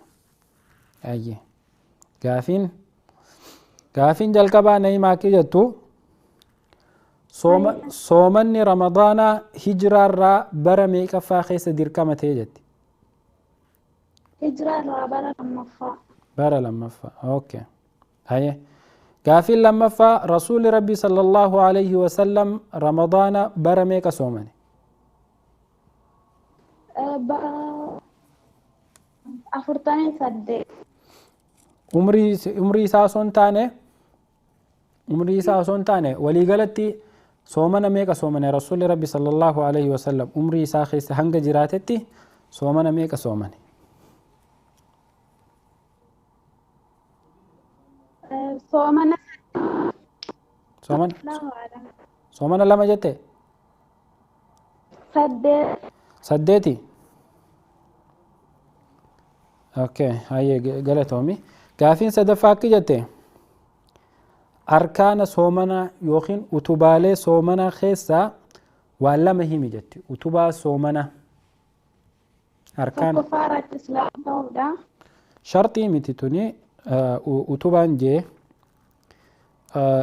أيه Gaafiin jalqabaa Na'imaa akki jettu soomanni ramadaanaa hijiraarraa bara meeqaffaa keessa dirqama ta'e jetti? Hijiraarraa bara lammaffaa. Bara lammaffaa, okay. Haye. Gaafiin lammaffaa rasuulli rabbi sallallahu alayhi wasallam ramadaana bara meeqa soomane? Bara 48. Umrii isaa osoo hin taane, umrii isaa osoo hin taane waliigalatti soomana meeqa soomane rasuulli rabbi sallallahu alayhi wasallam umrii isaa keessa hanga jiraatetti soomana meeqa soomane? Soomana Soomana soomana 2 jette? 8. 8. Okay, hayyee galatoomi. Gaafiin sadaffaa akki jette arkaana soomanaa yookiin utubaalee soomanaa keessaa waan 2 himi jetti. Utubaa soomanaa. Arkaana. Tokkoffaa irratti islaama ta'uudha. Sharxii miti tuni utubaan jee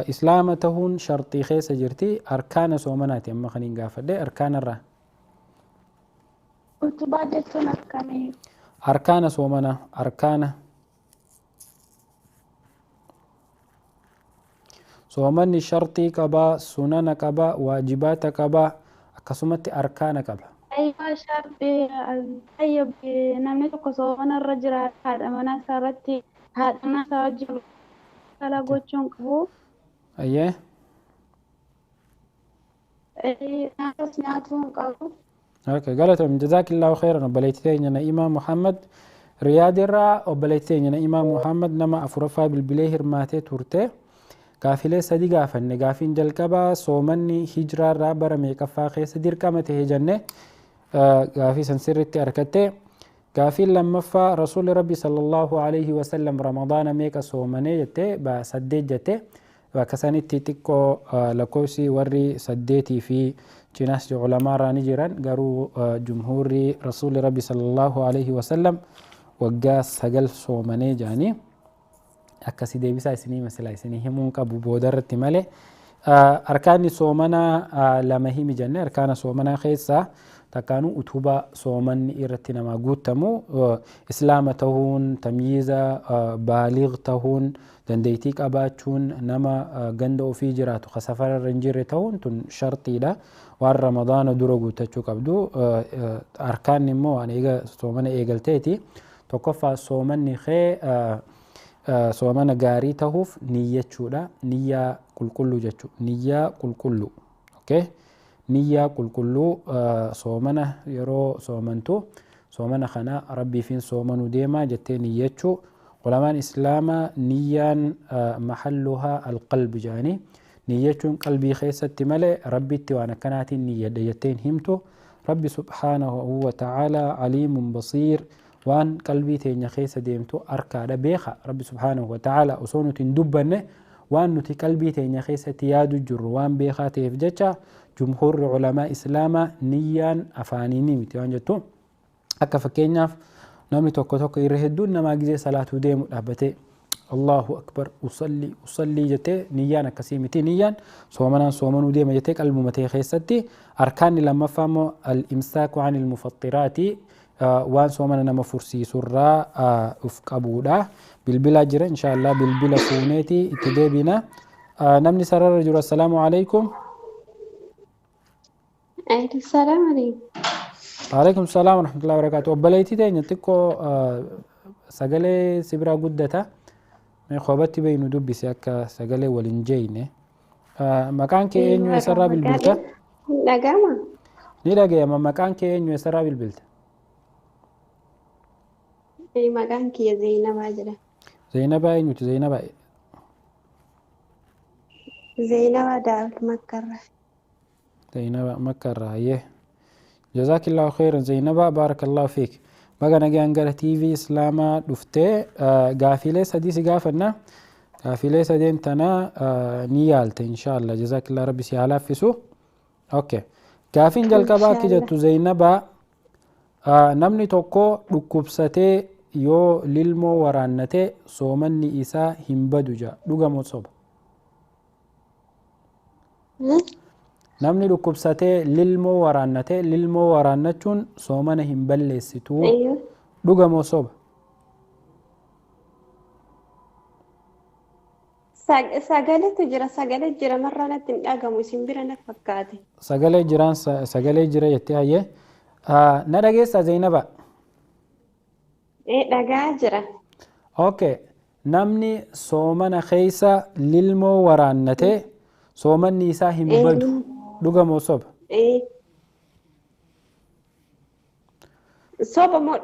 islaama tahuun sharxii keessa jirti. Arkaana soomanaati amma kan hin gaafadhe arkaanarraa. Utubaa jechuun akkamii? Arkaana soomanaa arkaana. Soomanni sharxii qabaa, sunana qabaa, waajibaata qabaa, akkasumatti arkaana qaba. Ayyoo sharxii ayyoo namni tokko soomana irra jiraata haadha manaa isaa irratti haadha manaa isaa wajjin sala gochuun qabu. Ayyee. Nyaatas nyaatuu hin qabu. Okay, galatoom jazaakillahu khairan obboleettii teenya Na'imaa Muhammad Riyaad irraa obboleettii teenya Na'imaa Muhammad nama 4ffaa bilbilee hirmaatee turte. Gaafilee 3 gaafanne. Gaafiin jalqabaa soomanni hijraarraa bara meeqaffaa keessa dirqama ta'e jenne gaafii san sirriitti argatte. Gaafiin lammaffaa rasuulli rabbi sallallahu alayhi wasallam ramadaana meeqa soomanee jette 8 jette. Bakka sanitti xiqqoo lakkoofsi warri 8 fi cinaas culamaarraa ni jiran garuu jumhuurri rasuulli rabbi sallallahu alayhi wasallam waggaa 9 soomanee jaanii. Akkasii deebisaa isinii masila isinii himuun qabu boodarratti malee. Arkaanni soomanaa 2 himi jenne. Arkaana soomanaa keessaa takkaanuu utubaa soomanni irratti namaa guutamu islaama tahuun, tamyiiza baaliig tahuun, dandeettii qabaachuun, nama ganda ofii jiraatu ka safara irra hin jirre tahuun tun sharxiidha. Waan ramadaana dura guutachuu qabdu. Arkaanni immoo waan eega soomana eegalteeti. Tokkoffaa soomanni kee soomana gaarii tahuuf niyyachuudha. Niyyaa qulqulluu jechuudha. Niyyaa qulqulluu. Okay? Niyyaa qulqulluu soomana yeroo soomantu soomana kana rabbiifin soomanuu deemaa jettee niyyachuu. Ulamaan islaamaa niyyaan mahalluhaa alqalbi jedhanii niyyachuun qalbii keessatti malee rabbitti waan akkanaatiin niyyadha jettee hin himtu. Rabbi subhaanahu wa ta'aalaa aliimun basiir waan qalbii teenya keessa deemtu harkaadha beeka. Rabbi subhaanahu wa ta'aalaa osoo nuti hin dubbanne waan nuti qalbii teenya keessatti yaadu jirru waan beekaa ta'eef jecha jumhuurri ulamaa islaamaa niyyaan afaaniini miti waan jettu. Akka fakkeenyaaf namni tokko tokko irra hedduun namaa gizee salaatuu deemu dhaabbatee Allahu akbar usalli usalli jettee niyyaan akkasii miti. Niyyaan soomanaan soomanuu deema jettee qalbuma ta'e keessatti. Arkaanni lammaffaa immoo al-imsaaku anil mufattiraati waan soomana nama fursiisurraa uf qabuudha. Bilbilaa jira inshaallah bilbila fuuneeti itti deebina. Namni sarara jiru assalaamu alaykum. Assalaamu alaykum. Waalaikum salaam warahmatullahi wabarakatuh. Obboleettii teenya xiqqoo sagalee si biraa guddata. Mee kophaatti bahi nu dubbisi akka sagalee waliin jeeyne. Maqaan kee eenyu eessarraa bilbilta? Dhaga'ama? Ni dhaga'ama. Maqaan kee eenyu eessarraa bilbilta? Maqaan kiyya Zeenabaa jedhama. Zeenabaa eenyuti? Zeenabaa? Zeenabaa Daawit Makkarraa. Zeenabaa Makkarraa hayyee. Jazaakillahu khairan Zeenabaa baarakallahu fiik. Baga nagaan gara TV Islaamaa dhuftee gaafiilee 3 si gaafanna. Gaafiilee 3 tana ni yaalte inshaallah. Jazaakillahu rabbi si haa laaffisu. Okay. Gaafiin jalqabaa akka jettu Zeenabaa namni tokko dhukkubsatee yoo lilmoo waraannate soomanni isaa hin badu jedha. Dhuga moo soba? Namni dhukkubsatee lilmoo waraannate lilmoo waraannachuun soomana hin balleessitu. Dhuga moo soba? Sagaleetu jira, sagalee jira marraa natti hin dhagamu isin bira na fakkaate. Sagalee jiraan sagalee jira jettee hayyee. Na dhageessaa Zainaba? Dhagaa jira. Okay. Namni soomana keessa lilmoo waraannate soomanni isaa hin badu. Dhuga moo soba? Soba moo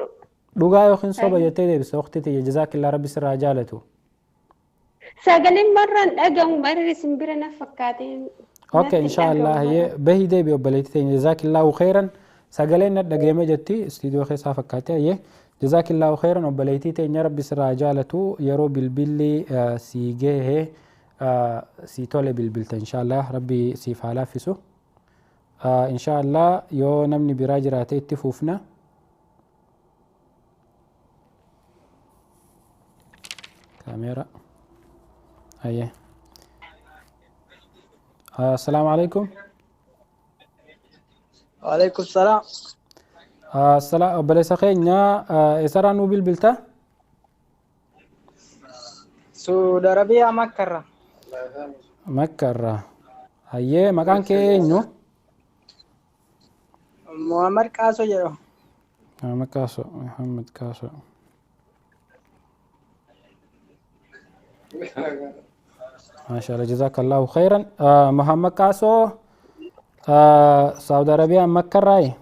Dhugaa yookiin soba jettee deebiste waqti tiyya jazaakillaa rabbi sirraa jaalatu. Sagaleen marraan dhagamu barri isin bira na fakkaate. Okay, inshallah bahii deebi obboleettii teenya jazaakillaahu khairan. Sagaleen na dhageeme jetti istiidiyoo keessaa fakkaate hayyee. Jazaakillaahu khairan obboleettii teenya rabbi sirraa jaalatu yeroo bilbilli sii gahe sii tole bilbilta inshallah rabbi siif haa laaffisu. Inshallah yoo namni biraa jiraate itti fuufna. Kaameera. Hayyee. Assalaamu alaikum. Waalaikum salaam. Obboleessa keenya eessarraa nuu bilbilta? Suudi Arabiyaa Makkarraa. Makkarraa. Hayyee maqaan kee eenyu? Muhammad Qaasoo jedhama. Muhammad Qaasoo. Muhammad Qaasoo. Maashaallah jazakallahu khairan. Muhammad Qaasoo Saudi Arabiyaa Makkarraayi.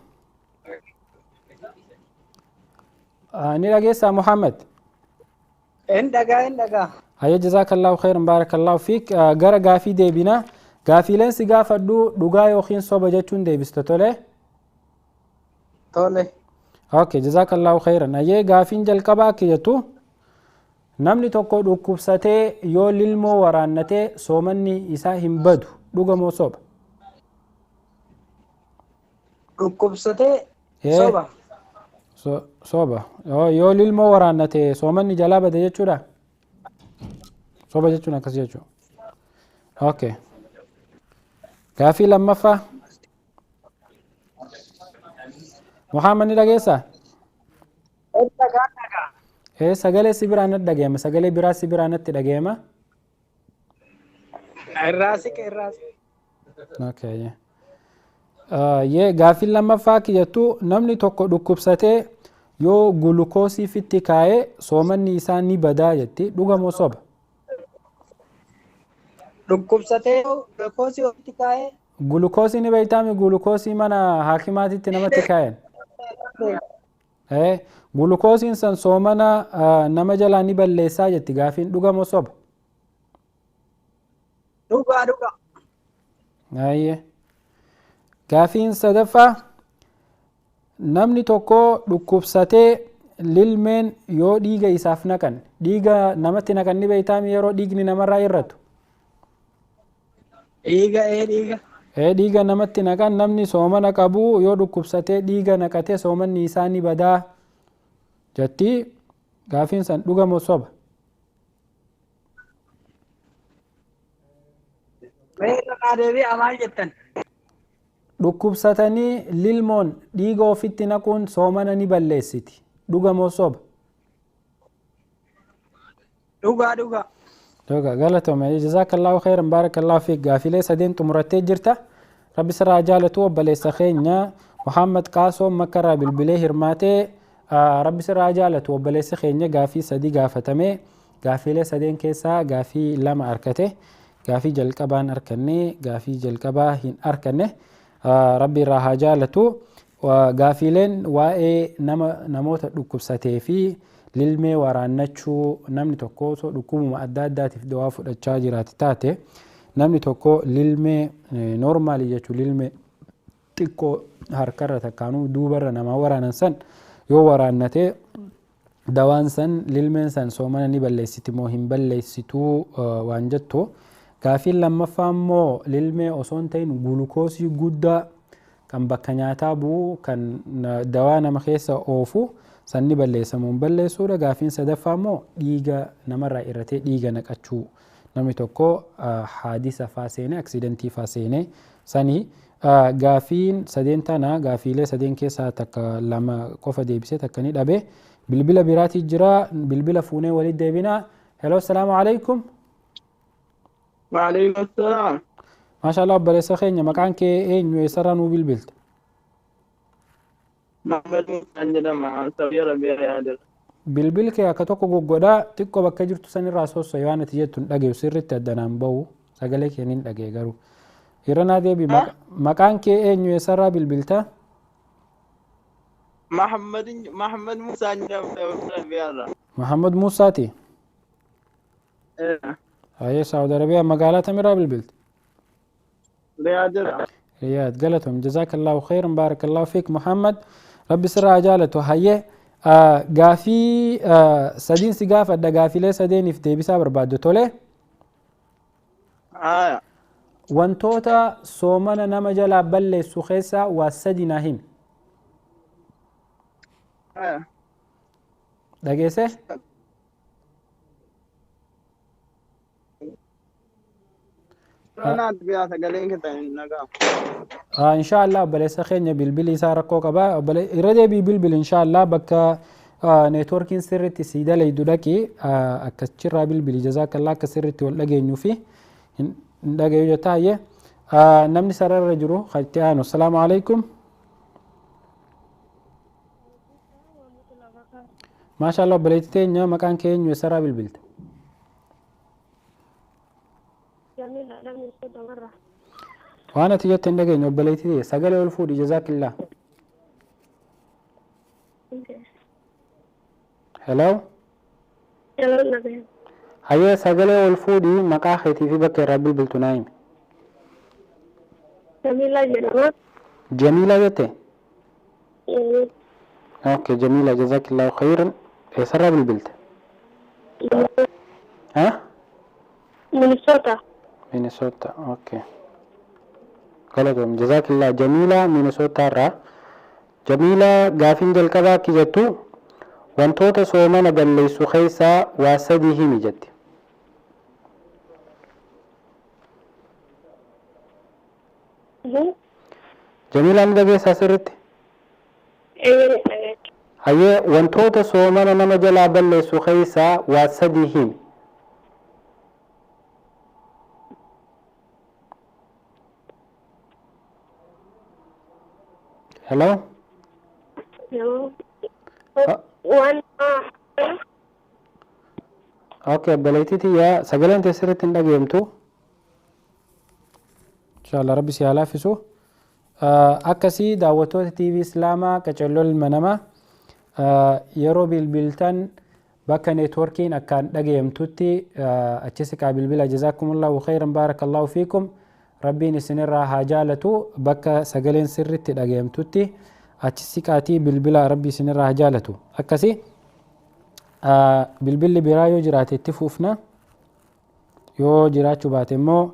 Ni dhageessaa Muhammad? In dhagaa in dhagaa. Hayyee jazakallahu khairan baarakallahu fiik. Gara gaafii deebina. Gaafiileen si gaafadhu dhugaa yookiin soba jechuun deebista tole? Tole. Okay, jazakallahu khairan. Hayyee gaafiin jalqabaa akka jettu namni tokko dhukkubsatee yoo lilmoo waraannatee soomanni isaa hin badu dhuga moo soba? Dhukkubsatee soba. Soba. Yoo lilmoo waraannate soomanni jalaa bade jechuudha? Soba jechuun akkas jechuudha. Okay. Gaafii lammaffaa. Muhammad ni dhageessaa? Sagalee si biraa natti dhagayama. Sagalee biraa si biraa natti dhagayama. Irraa siqe irraa siqe. Okay. Gaafiin lammaffaa akka jettu namni tokko dhukkubsatee yoo gulukoosii fitti kaa'ee soomanni isaa ni badaa jetti dhuga moo soba? Dhukkubsatee gulukoosii ofitti kaa'ee. Gulukoosii ni beektaami gulukoosii mana haakimaatitti namatti kaayan. Gulukoosiin san soomana nama jalaa ni balleessaa jetti gaafiin dhuga moo soba? Dhugaa dhugaa. Gaafiin sadaffaa namni tokko dhukkubsatee lilmeen yoo dhiiga isaaf naqan dhiiga namatti naqan ni beektaami yeroo dhiigni namarraa hir'atu. Dhiiga dhiiga. Dhiiga namatti naqan namni soomana qabu yoo dhukkubsatee dhiiga naqatee soomanni isaa ni badaa jetti gaafiin san dhuga moo soba? Maal jettan? Dhukkubsatanii lilmoon dhiiga ofitti naquun soomana ni balleessiti. Dhuga moo soba? Dhugaa dhugaa. Dhugaa galatoome. Jazakallahu khairan baarakallahu fiik. Gaafilee sadeen xumurattee jirta. Rabbi sirraa jaalatu obboleessa keenya Muhammad Qaasoo Makkarraa bilbilee hirmaatee Rabbi sirraa jaalatu obboleessa keenya gaafii sadii gaafatame. Gaafilee sadeen keessaa gaafii lama argate. Gaafii jalqabaan arganne gaafii jalqabaa hin arganne. Rabbi irraa haa jaalatu. Gaafiileen waa'ee namoota dhukkubsatee fi lilmee waraannachuu namni tokko osoo dhukkubuma adda addaatiif dawaa fudhachaa jiraate taate namni tokko lilmee noormaalii jechuun lilmee xiqqoo harkarra takkaanuu duubarra nama waraanan san yoo waraannate dawaan san lilmeen san soomana ni balleessiti moo hin balleessituu waan jettu. Gaafiin lammaffaa immoo lilmee osoo hin ta'in gulukoosii guddaa kan bakka nyaataa bu'u kan dawaa nama keessa oofu sanni balleessa moo hin balleessuudha. Gaafiin sadaffaa immoo dhiiga namarraa irratee dhiiga naqachuu namni tokko haadisa faa seenee aksidentii faa seenee sanii gaafiin sadeen tana gaafiilee sadeen keessaa takka lama qofa deebisee takka ni dhabe. Bilbila biraatii jira bilbila fuunee walitti deebina. Hello, salaamu alaikum. Waalaikum salaam. Maashaallah obboleessa keenya maqaan kee eenyu eessarraa nuu bilbilta? Muhammad Musaan jedhama. Saudi Arabiyaa Riyaadha. Bilbil kee akka tokko goggodhaa xiqqoo bakka jirtu sanirraa soosso'i waan ati jettu hin dhageessu sirriitti addanaan bahu sagalee kee nin dhagee garuu. Irra naa deebi maqaan kee eenyu eessarraa bilbilta? Muhammad Musaan jedhama Saudi Arabiyaarra. Muhammad Musaati. Hayyee Saudi Arabiyaa magaalaa tamirraa bilbilta? Riyaadha. Riyaad galatom jazaakallahu khairan baarakallahu fiik Muhammad rabbi sirraa jaalatu hayyee gaafii sadiin si gaafadha gaafilee sadeeniif deebisaa barbaaddu tole. Wantoota soomana nama jalaa balleessu keessaa waa sadi naa himi. Dhageesse? Inshaallah obboleessa keenya bilbilli isaa rakkoo qaba. Irra deebii bilbil inshaallah bakka neetwoorkiin sirriitti sii dalaydu dhaqi akkachirraa bilbili jazaakallaa akka sirriitti wal dhageenyuu fi hin dhagayu jetta hayyee. Namni sararra jiru kan itti aanu. Assalaamu alaikum. Maashaallah obboleettii teenya maqaan kee eenyu eessarraa bilbilte? Waan ati jette hin dhageenye obboleettii teenya sagalee ol fuudhi jazaakillaa. Hello. Hayyee sagalee ol fuudhi maqaa keetii fi bakka irraa bilbiltu naa himi. Jamiilaa jedhama. Jamiilaa jette? Okay, Jamiila jazaakillahu khairan. Eessarraa bilbilte? Ha? Minnesota. Minnesota, okay. Galatoom jazaakillah Jamiila Minnesota irraa. Jamiila gaafiin jalqabaa akki jettu wantoota soomana balleessu keessaa waa sadii himi jetti. Jamiila ni dhageessaa sirriitti? Hayyee wantoota soomana nama jalaa balleessu keessaa waa sadii himi. Hello? One. Okay, obboleettii tiyya sagaleen tee sirriitti hin dhageemtu. Inshallah rabbi si haa laaffisu. Akkasii daawwattoota TV Islaamaa qacarroo ilma namaa yeroo bilbiltan bakka neetwoorkiin akkaan dhageemtutti achi siqaa bilbila jazaakumullahu khairan baarakallahu fiikum. Rabbiin isinirraa haa jaalatu bakka sagaleen sirriitti dhageemtutti achi siqaatii bilbila rabbi isinirraa haa jaalatu. Akkasii bilbilli biraa yoo jiraate itti fuufna yoo jiraachuu baate immoo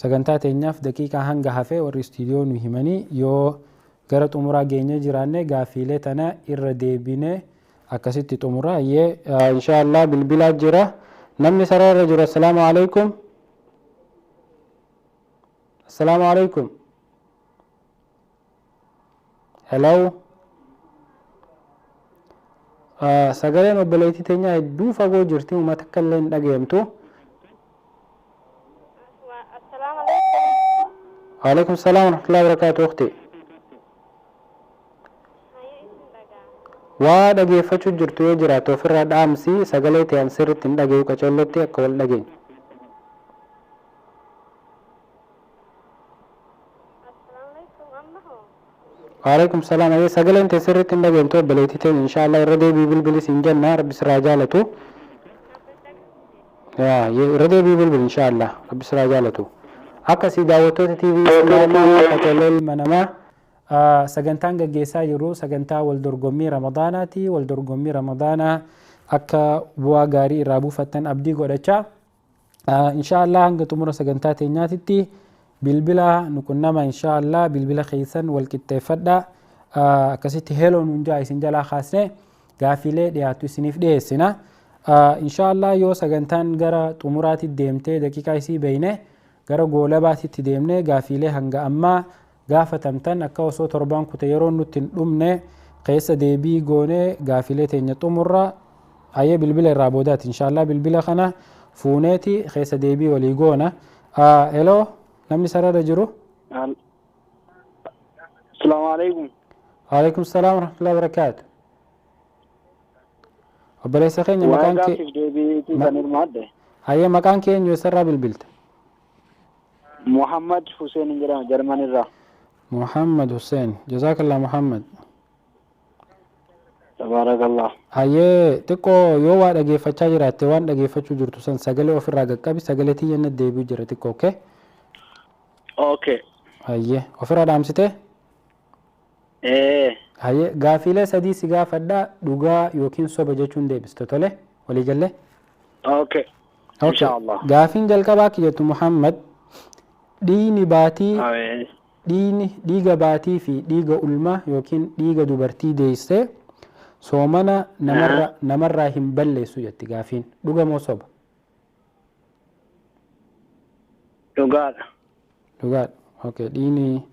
sagantaa teenyaaf daqiiqaa hanga hafee warri istiidiyoo nu himanii yoo gara xumuraa geenye jiraanne gaafiilee tana irra deebine akkasitti xumura. Hayyee inshaallah bilbilaa jira namni sarara jiru. Assalaamu alaikum. Assalaamu alaikum. Hello. Sagaleen obboleettii teenyaa hedduu fagoo jirti uummata akka illee hin dhageemtu. Waalaikum salaam warahmatullahi wabarakaatu ukhti. Waa dhageeffachuu jirtu yoo jiraatu ofirraa dhaamsi sagalee ta'an sirriitti hin dhageeyu qacollotti akka wal dhageenyu. Waalaikum salaam. Ayyee sagaleen ta'e sirriitti hin dhageemtu obboleettii teenya inshaallah irra deebii bilbilis hin jenna rabbi sirraa jaalatu. Irra deebii bilbil inshaallah rabbi sirraa jaalatu. Akkasii daawwattoota TV Islaamaa qacarroo ilma namaa sagantaan gaggeessaa jiru sagantaa wal dorgommii Ramadaanaati. Wal dorgommii Ramadaanaa akka bu'aa gaarii irraa buufattan abdii godhachaa inshaallah hanga xumura sagantaa teenyaatitti bilbila nuqunnama inshaallah bilbila keessan wal qixxeeffadha. Akkasitti heeloo nuun jaa isin jalaa kaasne gaafiilee dhiyaatu isiniif dhiyeessina. Inshaallah yoo sagantaan gara xumuraatti deemtee daqiiqaa isii beeyne gara goolabaatitti deemne gaafiilee hanga ammaa gaafatamtan akka osoo torbaan kute yeroo nutti hin dhumne keessa deebii goone gaafiilee teenya xumurra. Hayyee bilbila irraa boodaati inshaallah bilbila kana fuuneeti keessa deebii walii goona. Hello, namni sarara jiru. Asalaamu alaikum. Waalaikum salaam warahmatullahi wabarakaatu. Obboleessa keenya Waa'ee maqaan kee gaaffiif deebiitii kan hirmaadhe. Hayyee, maqaan kee eenyu, eessarraa bilbilta? Muhammad Hussein jedhama, Jarman irraa. Muhammad Hussein. Jazaakallah, Muhammad. Tabaarakallah. Hayyee, xiqqoo yoo waa dhageeffachaa jiraatte, waan dhageeffachuu jirtu san sagalee ofirraa qaqqabi, sagalee tiyya deebi'u jira xiqqoo, okay? Okay. Hayyee, ofirraa dhaamsitee? Ee. Hayyee, gaafiilee sadii si gaafadhaa, dhugaa yookiin soba jechuun deebiste, tole, walii gallee? Okay. Okay. Inshaallah. Gaafiin jalqabaa akka jettu, Muhammad, dhiigni baatii Awee. dhiigni dhiiga baatii fi dhiiga ulmaa yookiin dhiiga dubartii deessee soomana namarraa hin balleessu jetti gaafiin, dhuga moo soba? Dhugaadha. Dhugaadha. Okay, dhiigni,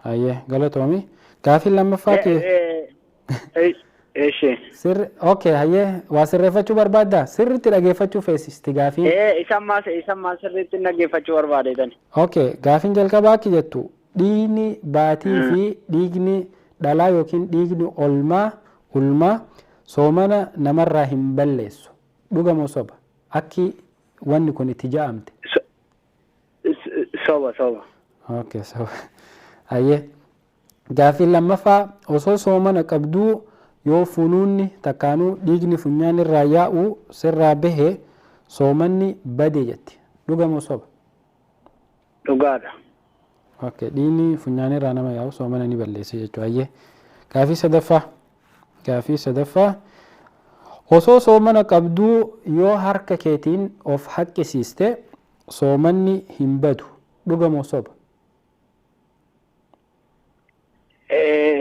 hayyee, galatoomi. Gaafiin lammaffaa kee Eshi. Sirri, okay, hayyee, waa sirreeffachuu barbaaddaa? Sirriitti dhageeffachuu feesisti gaafiin. Ee, isan maa sirriitti dhaggeeffachuu barbaadeetani. Okay, gaafiin jalqabaa akka jettu, dhiigni baatii fi dhiigni dhalaa yookiin dhiigni olmaa ulmaa soomana namarraa hin balleessu. Dhuga moo soba? Akki wanni kun itti ja'amte. Soba, soba. Okay, soba. Hayyee. Gaafiin lammaffaa, osoo soomana qabduu yoo funuunni takkaanuu dhiigni funyaan irraa yaa'u sirraa bahe soomanni bade jetti. Dhuga moo soba? Dhugaadha. Okay, dhiigni funyaan irraa nama yaa'u soomana ni balleessa jechuudha. Hayyee. Gaafii sadaffaa. Gaafii sadaffaa. Osoo soomana qabduu yoo harka keetiin of haqqisiiste soomanni hin badu. Dhuga moo soba?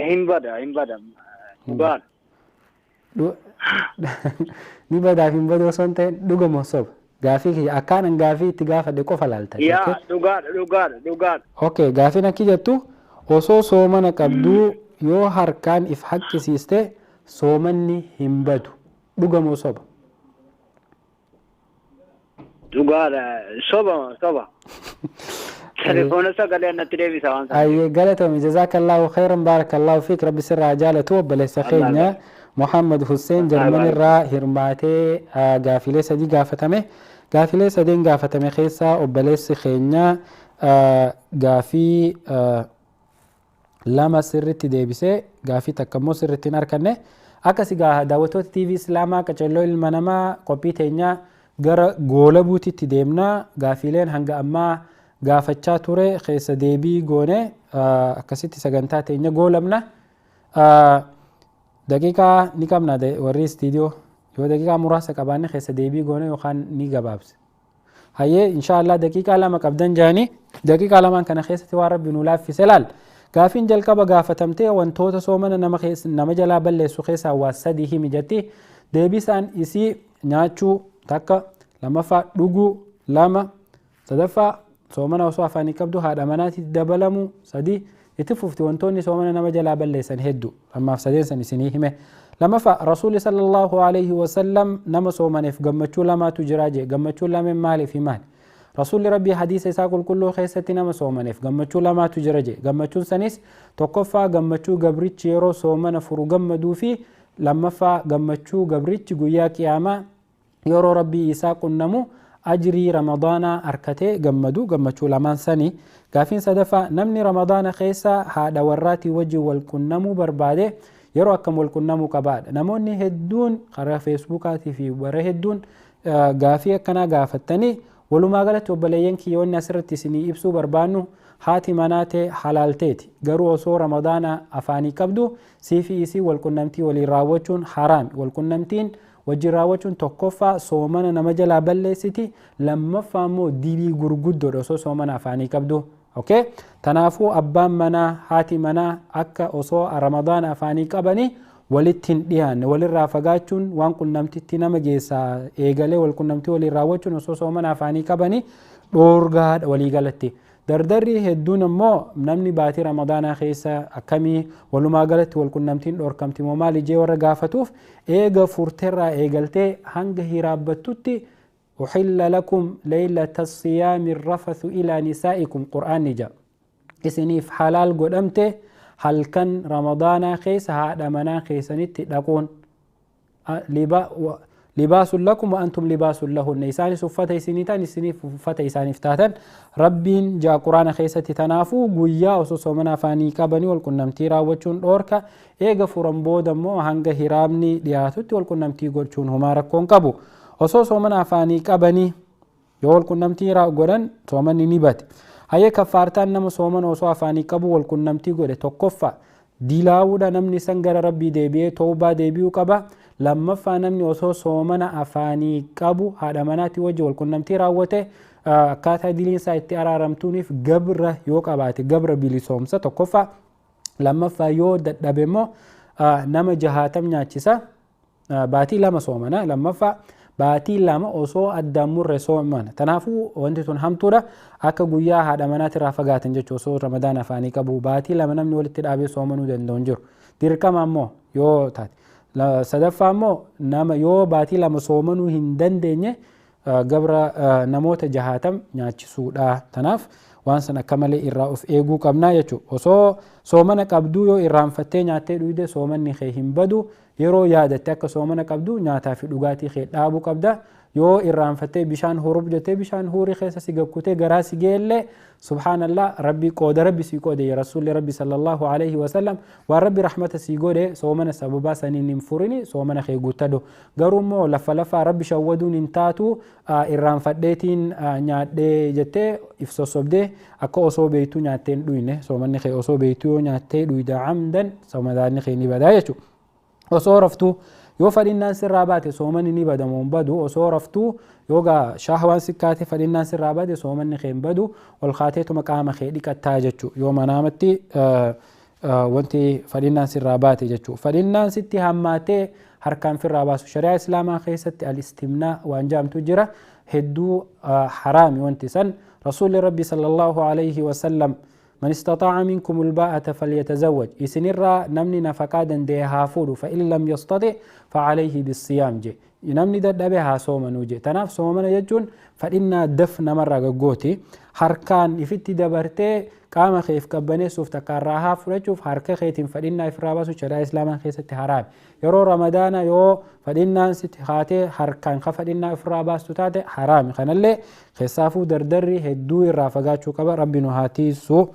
Hin bada, hin bada. Dhugaadha. Ni badaaf hin badu osoo hin ta'in, dhuga moo soba? Gaafii kiyya akkaan gaafii itti gaafadhe qofa laalta. Yaa, dhugaadha, dhugaadha, dhugaadha. Okay, gaafiin akki jettu, osoo soomana qabduu yoo harkaan if haqqisiiste soomanni hin badu. Dhuga moo soba? Dhugaadha. Soba, soba. Telefoona sagalee natti deebisa waan sana. Ayyee, galatoomi, jazaakallaahu khayran, baarakallaahu fiik, rabbi sirraa jaalatu. Obboleessa keenya Muhammad Hussein Jarman irraa hirmaatee gaafilee sadii gaafatame. Gaafilee sadeen gaafatame keessaa obboleessi keenya gaafii lama sirritti deebisee, gaafii takka immoo sirritti hin arganne. Akkasi gaa, daawwattoota TV Islaamaa Qaccalloo Ilma Namaa, qophii teenyaa gara goolabuutitti deemnaa. Gaafiileen hanga ammaa gaafachaa ture keessa deebii goone, akkasitti sagantaa teenya goolabna. Daqiiqaa ni qabna, warri istiidiyoo, yoo daqiiqaa muraasa qabaanne keessa deebii goone yookaan ni gabaabse. Hayyee, inshaallah, daqiiqaa 2 qabdan jaanii, daqiiqaa lamaan kana keessatti waan rabbi nu laaffise laal. Gaafiin jalqaba gaafatamtee, wantoota soomana nama nama jalaa balleessu keessaa waa sadii himi jetti. Deebisaan isii nyaachuu takka, lammaffaa dhuguu lama, sadaffaa soomana osoo afaanii qabdu haadha manaatti dabalamu sadi. Itti fufti, wantoonni soomana nama jalaa balleessan hedduu, ammaaf sadeen san isinii hime. Lammaffaa, Rasuulli sallallahu alaihi wasallam nama soomaneef gammachuu lamaatu jira jee. Gammachuu lameen maaliif himaan? Rasuulli Rabbii hadiisa isaa qulqulluu keessatti nama soomaneef gammachuu lamaatu jira jee. Gammachuun sanis tokkoffaa gammachuu gabrichi yeroo soomana furu gammaduu fi lammaffaa gammachuu gabrichi guyyaa qiyaamaa yeroo Rabbii isaa qunnamu ajrii Ramadaanaa arkatee gammadu, gammachuu lamaan sani. Gaafiin sadaffaa, namni Ramadaana keessa haadha warraatii wajjin wal qunnamuu barbaade yeroo akkam wal qunnamuu qabaadha? Namoonni hedduun karaa Feesbuukaatii fi warra hedduun gaafii akkanaa gaafattanii, walumaa galatti obboleeyyan kiyyoonni asirratti isinii ibsuu barbaannu, haati manaa ta'e halaalteeti, garuu osoo Ramadaana afaanii qabdu siifii isii walqunnamtii waliin raawwachuun haraami. Walqunnamtiin wajjin raawwachuun tokkoffaa soomana nama jalaa balleessiti, lammaffaa immoo dilii gurguddoodha osoo soomana afaanii qabdu. Okay? Tanaafuu abbaan manaa, haati manaa akka osoo Ramadaana afaanii qabanii walitti hin dhiyaanne, walirraa fagaachuun waan qunnamtitti nama geessaa eegalee walqunnamtii waliin raawwachuun osoo soomana afaanii qabanii dhoorgaadha waliigalatti. Dardarri hedduun immoo namni baatii Ramadaanaa keessa akkamii walumaa galatti walqunnamtiin dhoorkamti moo maali jee warra gaafatuuf, eega furteerraa eegaltee hanga hiraabbattutti Uhilla lakum leylata siyaami rafathu ilaa nisaa'ikum qur'aanni jedha. Isiniif halaal godhamte halkan ramadaanaa keessa haadha manaa keessanitti dhaquun. Libaasun lakum wa antum libaasun lahunna. Isaanis uffata isinii ta'an isiniif uffata isaaniif taatan rabbiin jaa quraana keessatti. Tanaafuu guyyaa osoo soomana afaanii qabanii walqunnamtii raawwachuun dhoorka. Eega furan booda immoo hanga hiraamni dhiyaatutti walqunnamtii gochuun homaa rakkoon qabu. Osoo soomana afaanii qabanii yoo walqunnamtii godhan soomanni ni bate. Hayyee kaffaartaan nama soomana osoo afaanii qabu walqunnamtii godhe tokkoffaa dilaawuudha namni san gara rabbii deebi'ee toobaa deebi'uu qaba. Lammaffaa namni osoo soomana afaanii qabu haadha manaatti wajji walqunnamtii raawwate akkaataa diliinsaa itti araaramtuuniif gabra yoo qabaate gabra bilisoomsa tokkoffaa. Lammaffaa yoo dadhabe immoo nama 60 nyaachisa. Baatii 2 soomana. Lammaffaa baatii 2 osoo addaan murre soomana. Kanaafuu wanti tun hamtuudha. Akka guyyaa haadha manaatti irraa fagaatan jechuudha osoo ramadaana afaanii qabu. Baatii 2 namni walitti dhaabee soomanuu danda'u hin jiru. Dirqama ammoo yoo taate. Sadaffaa immoo nama yoo baatii 2 soomanuu hin dandeenye gabra namoota 60 nyaachisuudha. Kanaaf waan san akka malee irraa of eeguu qabnaa jechuudha. Osoo soomana qabduu yoo irraanfattee nyaattee dhugde soomanni kee hin badu. Yeroo yaadatte akka soomana qabdu nyaataa fi dhugaatii kee dhaabuu qabda. Yoo irraanfattee bishaan hurub jettee bishaan huurii keessa si gakkutee garaa si geellee subhaanallah rabbi qooda rabbi si qoode rasuulli rabbi sallallahu alaihi wasallam waan rabbi rahmata si godhe soomana sababaa saniin hin furini soomana kee guuttadhu. Garuu immoo lafa lafaa rabbi shawwaduun hin taatu irraanfadheetiin nyaadhee jettee if sossobdee akka osoo beektuu nyaattee hin dhuyne soomanni kee osoo beektuu yoo nyaattee dhuyda amdan soomanni kee ni badaa jechuudha. Osoo raftuu yoo fadhinnaan sirraa baate soomanni ni badamu hin badu. Osoo raftuu yoo gaa shahwaan sikkaate fadhinnaan sirraa baate soomanni kee hin badu. Ol kaateetuma qaama kee dhiqattaa jechuudha. Yoo manaamatti wanti fadhinnaan sirraa baate jechuudha. Fadhinnaan sitti hammaatee harkaan firraa baasu. Shari'aa Islaamaa keessatti al-istimnaa waan jaamtu jira. Hedduu haraami wanti san. Rasuulli Rabbi sallallahu alayhi wasallam من استطاع منكم الباءة فليتزوج إسنرا نمني نفقا دندي هافودو فإن لم يستطع فعليه بالصيام جي نمني ددبه ها صومنو جي. تناف صومنا يجون فإن دفن مرة غوتي حركان إفتي دبرتي قام خيف كبني سوف تكرها فرجوف حركة خيتم فإن إفراباسو شرع إسلاما خيست حرام يرو رمضان يو فإن ست خاتي حركان خفإن إفراباسو تاتي حرام خنالي خسافو دردري هدو الرافقاتشو كبا ربي نهاتي سو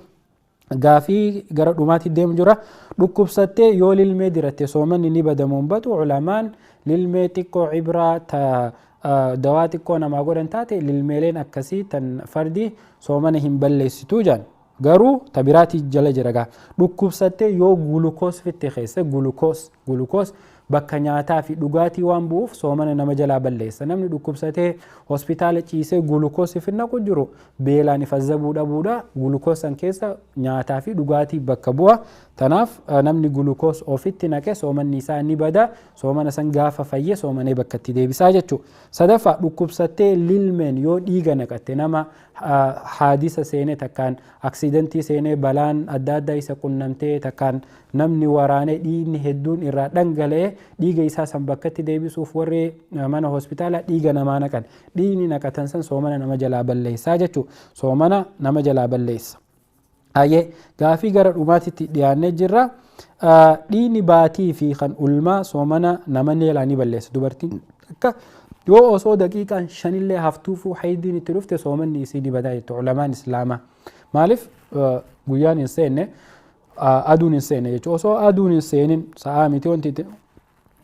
gaafii gara dhumaatti deemu jira. Dhukkubsattee yoo lilmee diratte soomanni ni badamu hin badu. Ulamaan lilmee xiqqoo cibraa ta dawaa xiqqoo namaa godhan taate lilmeeleen akkasii tan fardi soomana hin balleessituu jedhan. Garuu ta biraatii jala jira gaa. Dhukkubsattee yoo gulukoos fitte keessa gulukoos bakka nyaataa fi dhugaatii waan bu'uuf soomana nama jalaa balleessa. Namni dhukkubsatee hospitaala ciisee gulukoos naqu jiru beelaan ifazzabuu dhabuudha. Gulukoos san keessa nyaataa fi dhugaatii bakka bu'a. Tanaaf namni gulukoos ofitti naqe soomanni isaa ni bada. Soomana san gaafa fayyee soomanee bakka itti deebisaa jechuudha. Sadaffaa dhukkubsattee lilmeen yoo dhiiga naqatte nama haadisa seenee takkaan aksidentii seenee balaan adda addaa isa qunnamtee takkaan namni waraanee dhiigni hedduun irraa dhangala'ee dhiiga isaa san bakkatti deebisuuf warri mana hospitaalaa dhiiga namaa naqan. Dhiigni naqatan san soomana nama jalaa balleessaa jechuudha. Soomana nama jalaa balleessa. Hayyee gaafii gara dhumaatitti dhiyaannee jirra. Dhiigni baatii fi kan ulmaa soomana nama jalaa ni balleessa. Dubartiin akka yoo osoo daqiiqaan 5 haftuufuu haydiin itti dhufte soomanni isii ni badaa jechuudha ulamaan islaamaa. Maaliif guyyaan hin seenne aduun hin seenne jechuudha. Osoo aduun hin seenin sa'aa miti wanti itti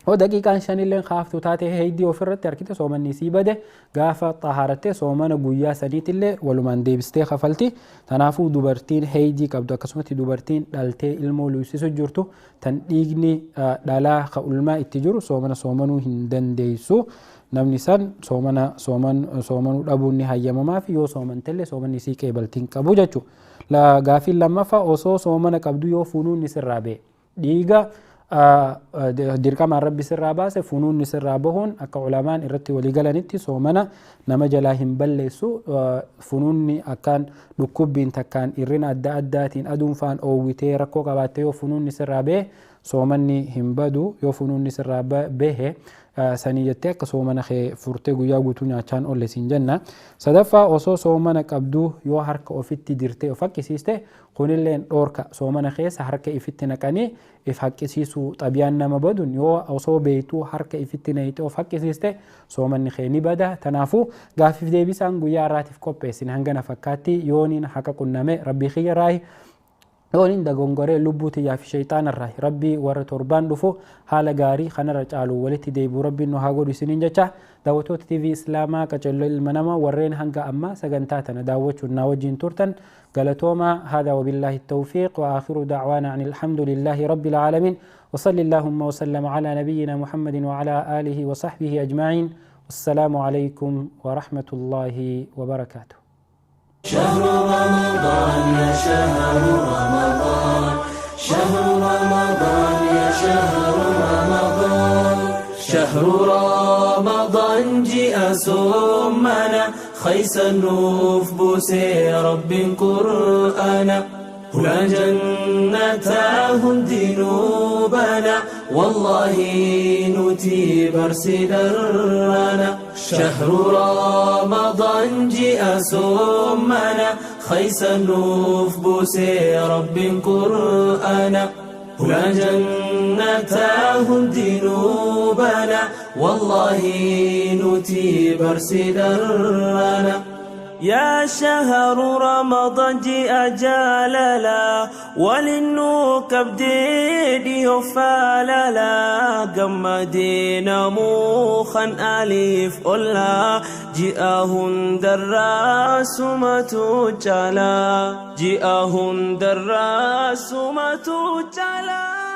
oo daqiiqaan 5 haftuu taate haydii ofirratti harkite soomanni isii bade gaafa xahaarattee soomana guyyaa sadiitillee walumaan deebistee kafalti. Kanaafuu dubartiin haydii qabdu akkasumatti dubartiin dhaltee ilmoo luusisu jirtu tan dhiigni dhalaa ka ulmaa itti jiru soomana soomanuu hin dandeessu. Namni san soomana soomanuu dhabuun ni hayyamamaa fi yoo soomantellee soomanni isii qeebaltiin qabu jechuudha. Gaafiin lammaffaa osoo soomana qabdu yoo funuunni sirraa ba'e dhiiga dirqamaan rabbi sirraa baase funuunni sirraa bahuun akka ulamaan irratti walii galanitti soomana nama jalaa hin balleessu. Funuunni akkaan dhukkubbiin takkaan irrina adda addaatiin aduunfaan oowwitee rakkoo qabaattee yoo funuunni sirraa bahe soomanni hin badu. Yoo funuunni sirraa bahe Sanii jettee akka soomana kee furtee guyyaa guutuu nyaachaan oolle siin jenna. Sadaffaa, osoo soomana qabduu yoo harka ofitti dirtee of haqqisiiste, kunilleen dhoorka. Soomana keessa harka ifitti naqanii if haqqisiisuu xabiyaan nama baduun, yoo osoo beektuu harka ifitti naqxee of haqqisiiste, soomanni kee ni bada. Tanaafuu gaaffiif deebisaan guyyaa har'aatiif qopheessine hangana fakkaatti. Yooniin haqa qunname Rabbii kiyya raayi, yooniin dogongoree lubbuu tiyyaa fi shayxaanarraa. Rabbii warra torbaan dhufu haala gaarii kanarra caalu walitti deebi'u Rabbiin nu haa godhu isiniin jecha. Daawwattoota TV Islaamaa Qacello Ilma Nama, warreen hanga ammaa sagantaa tana daawwachuun naa wajjin turtan, galatoomaa. هذا وبالله التوفيق، وآخر دعوانا أن الحمد لله رب العالمين، وصل اللهم وسلم على نبينا محمد وعلى آله وصحبه أجمعين، والسلام عليكم ورحمة الله وبركاته. شهر رمضان يا شهر رمضان، شهر رمضان يا شهر رمضان، شهر رمضان ji'a soomana keessa nuuf buuse Rabbiin Qur'aana. Hulaa jannataa hundinuu bana, wallaahi nuti barsiidarrana. شهر رمضان ji'a soomana keessa nuuf buuse Rabbiin Qur'aana. Hulaa jannataa hundinuu bana, wallaahi nuti barsiidarrana. يا شهر رمضان ji'a jaalalaa waliin kabdee فاللا gammadina mukan alif olla ji'a hundarraa sumatu caalaa, ji'a hundarraa sumatu caalaa.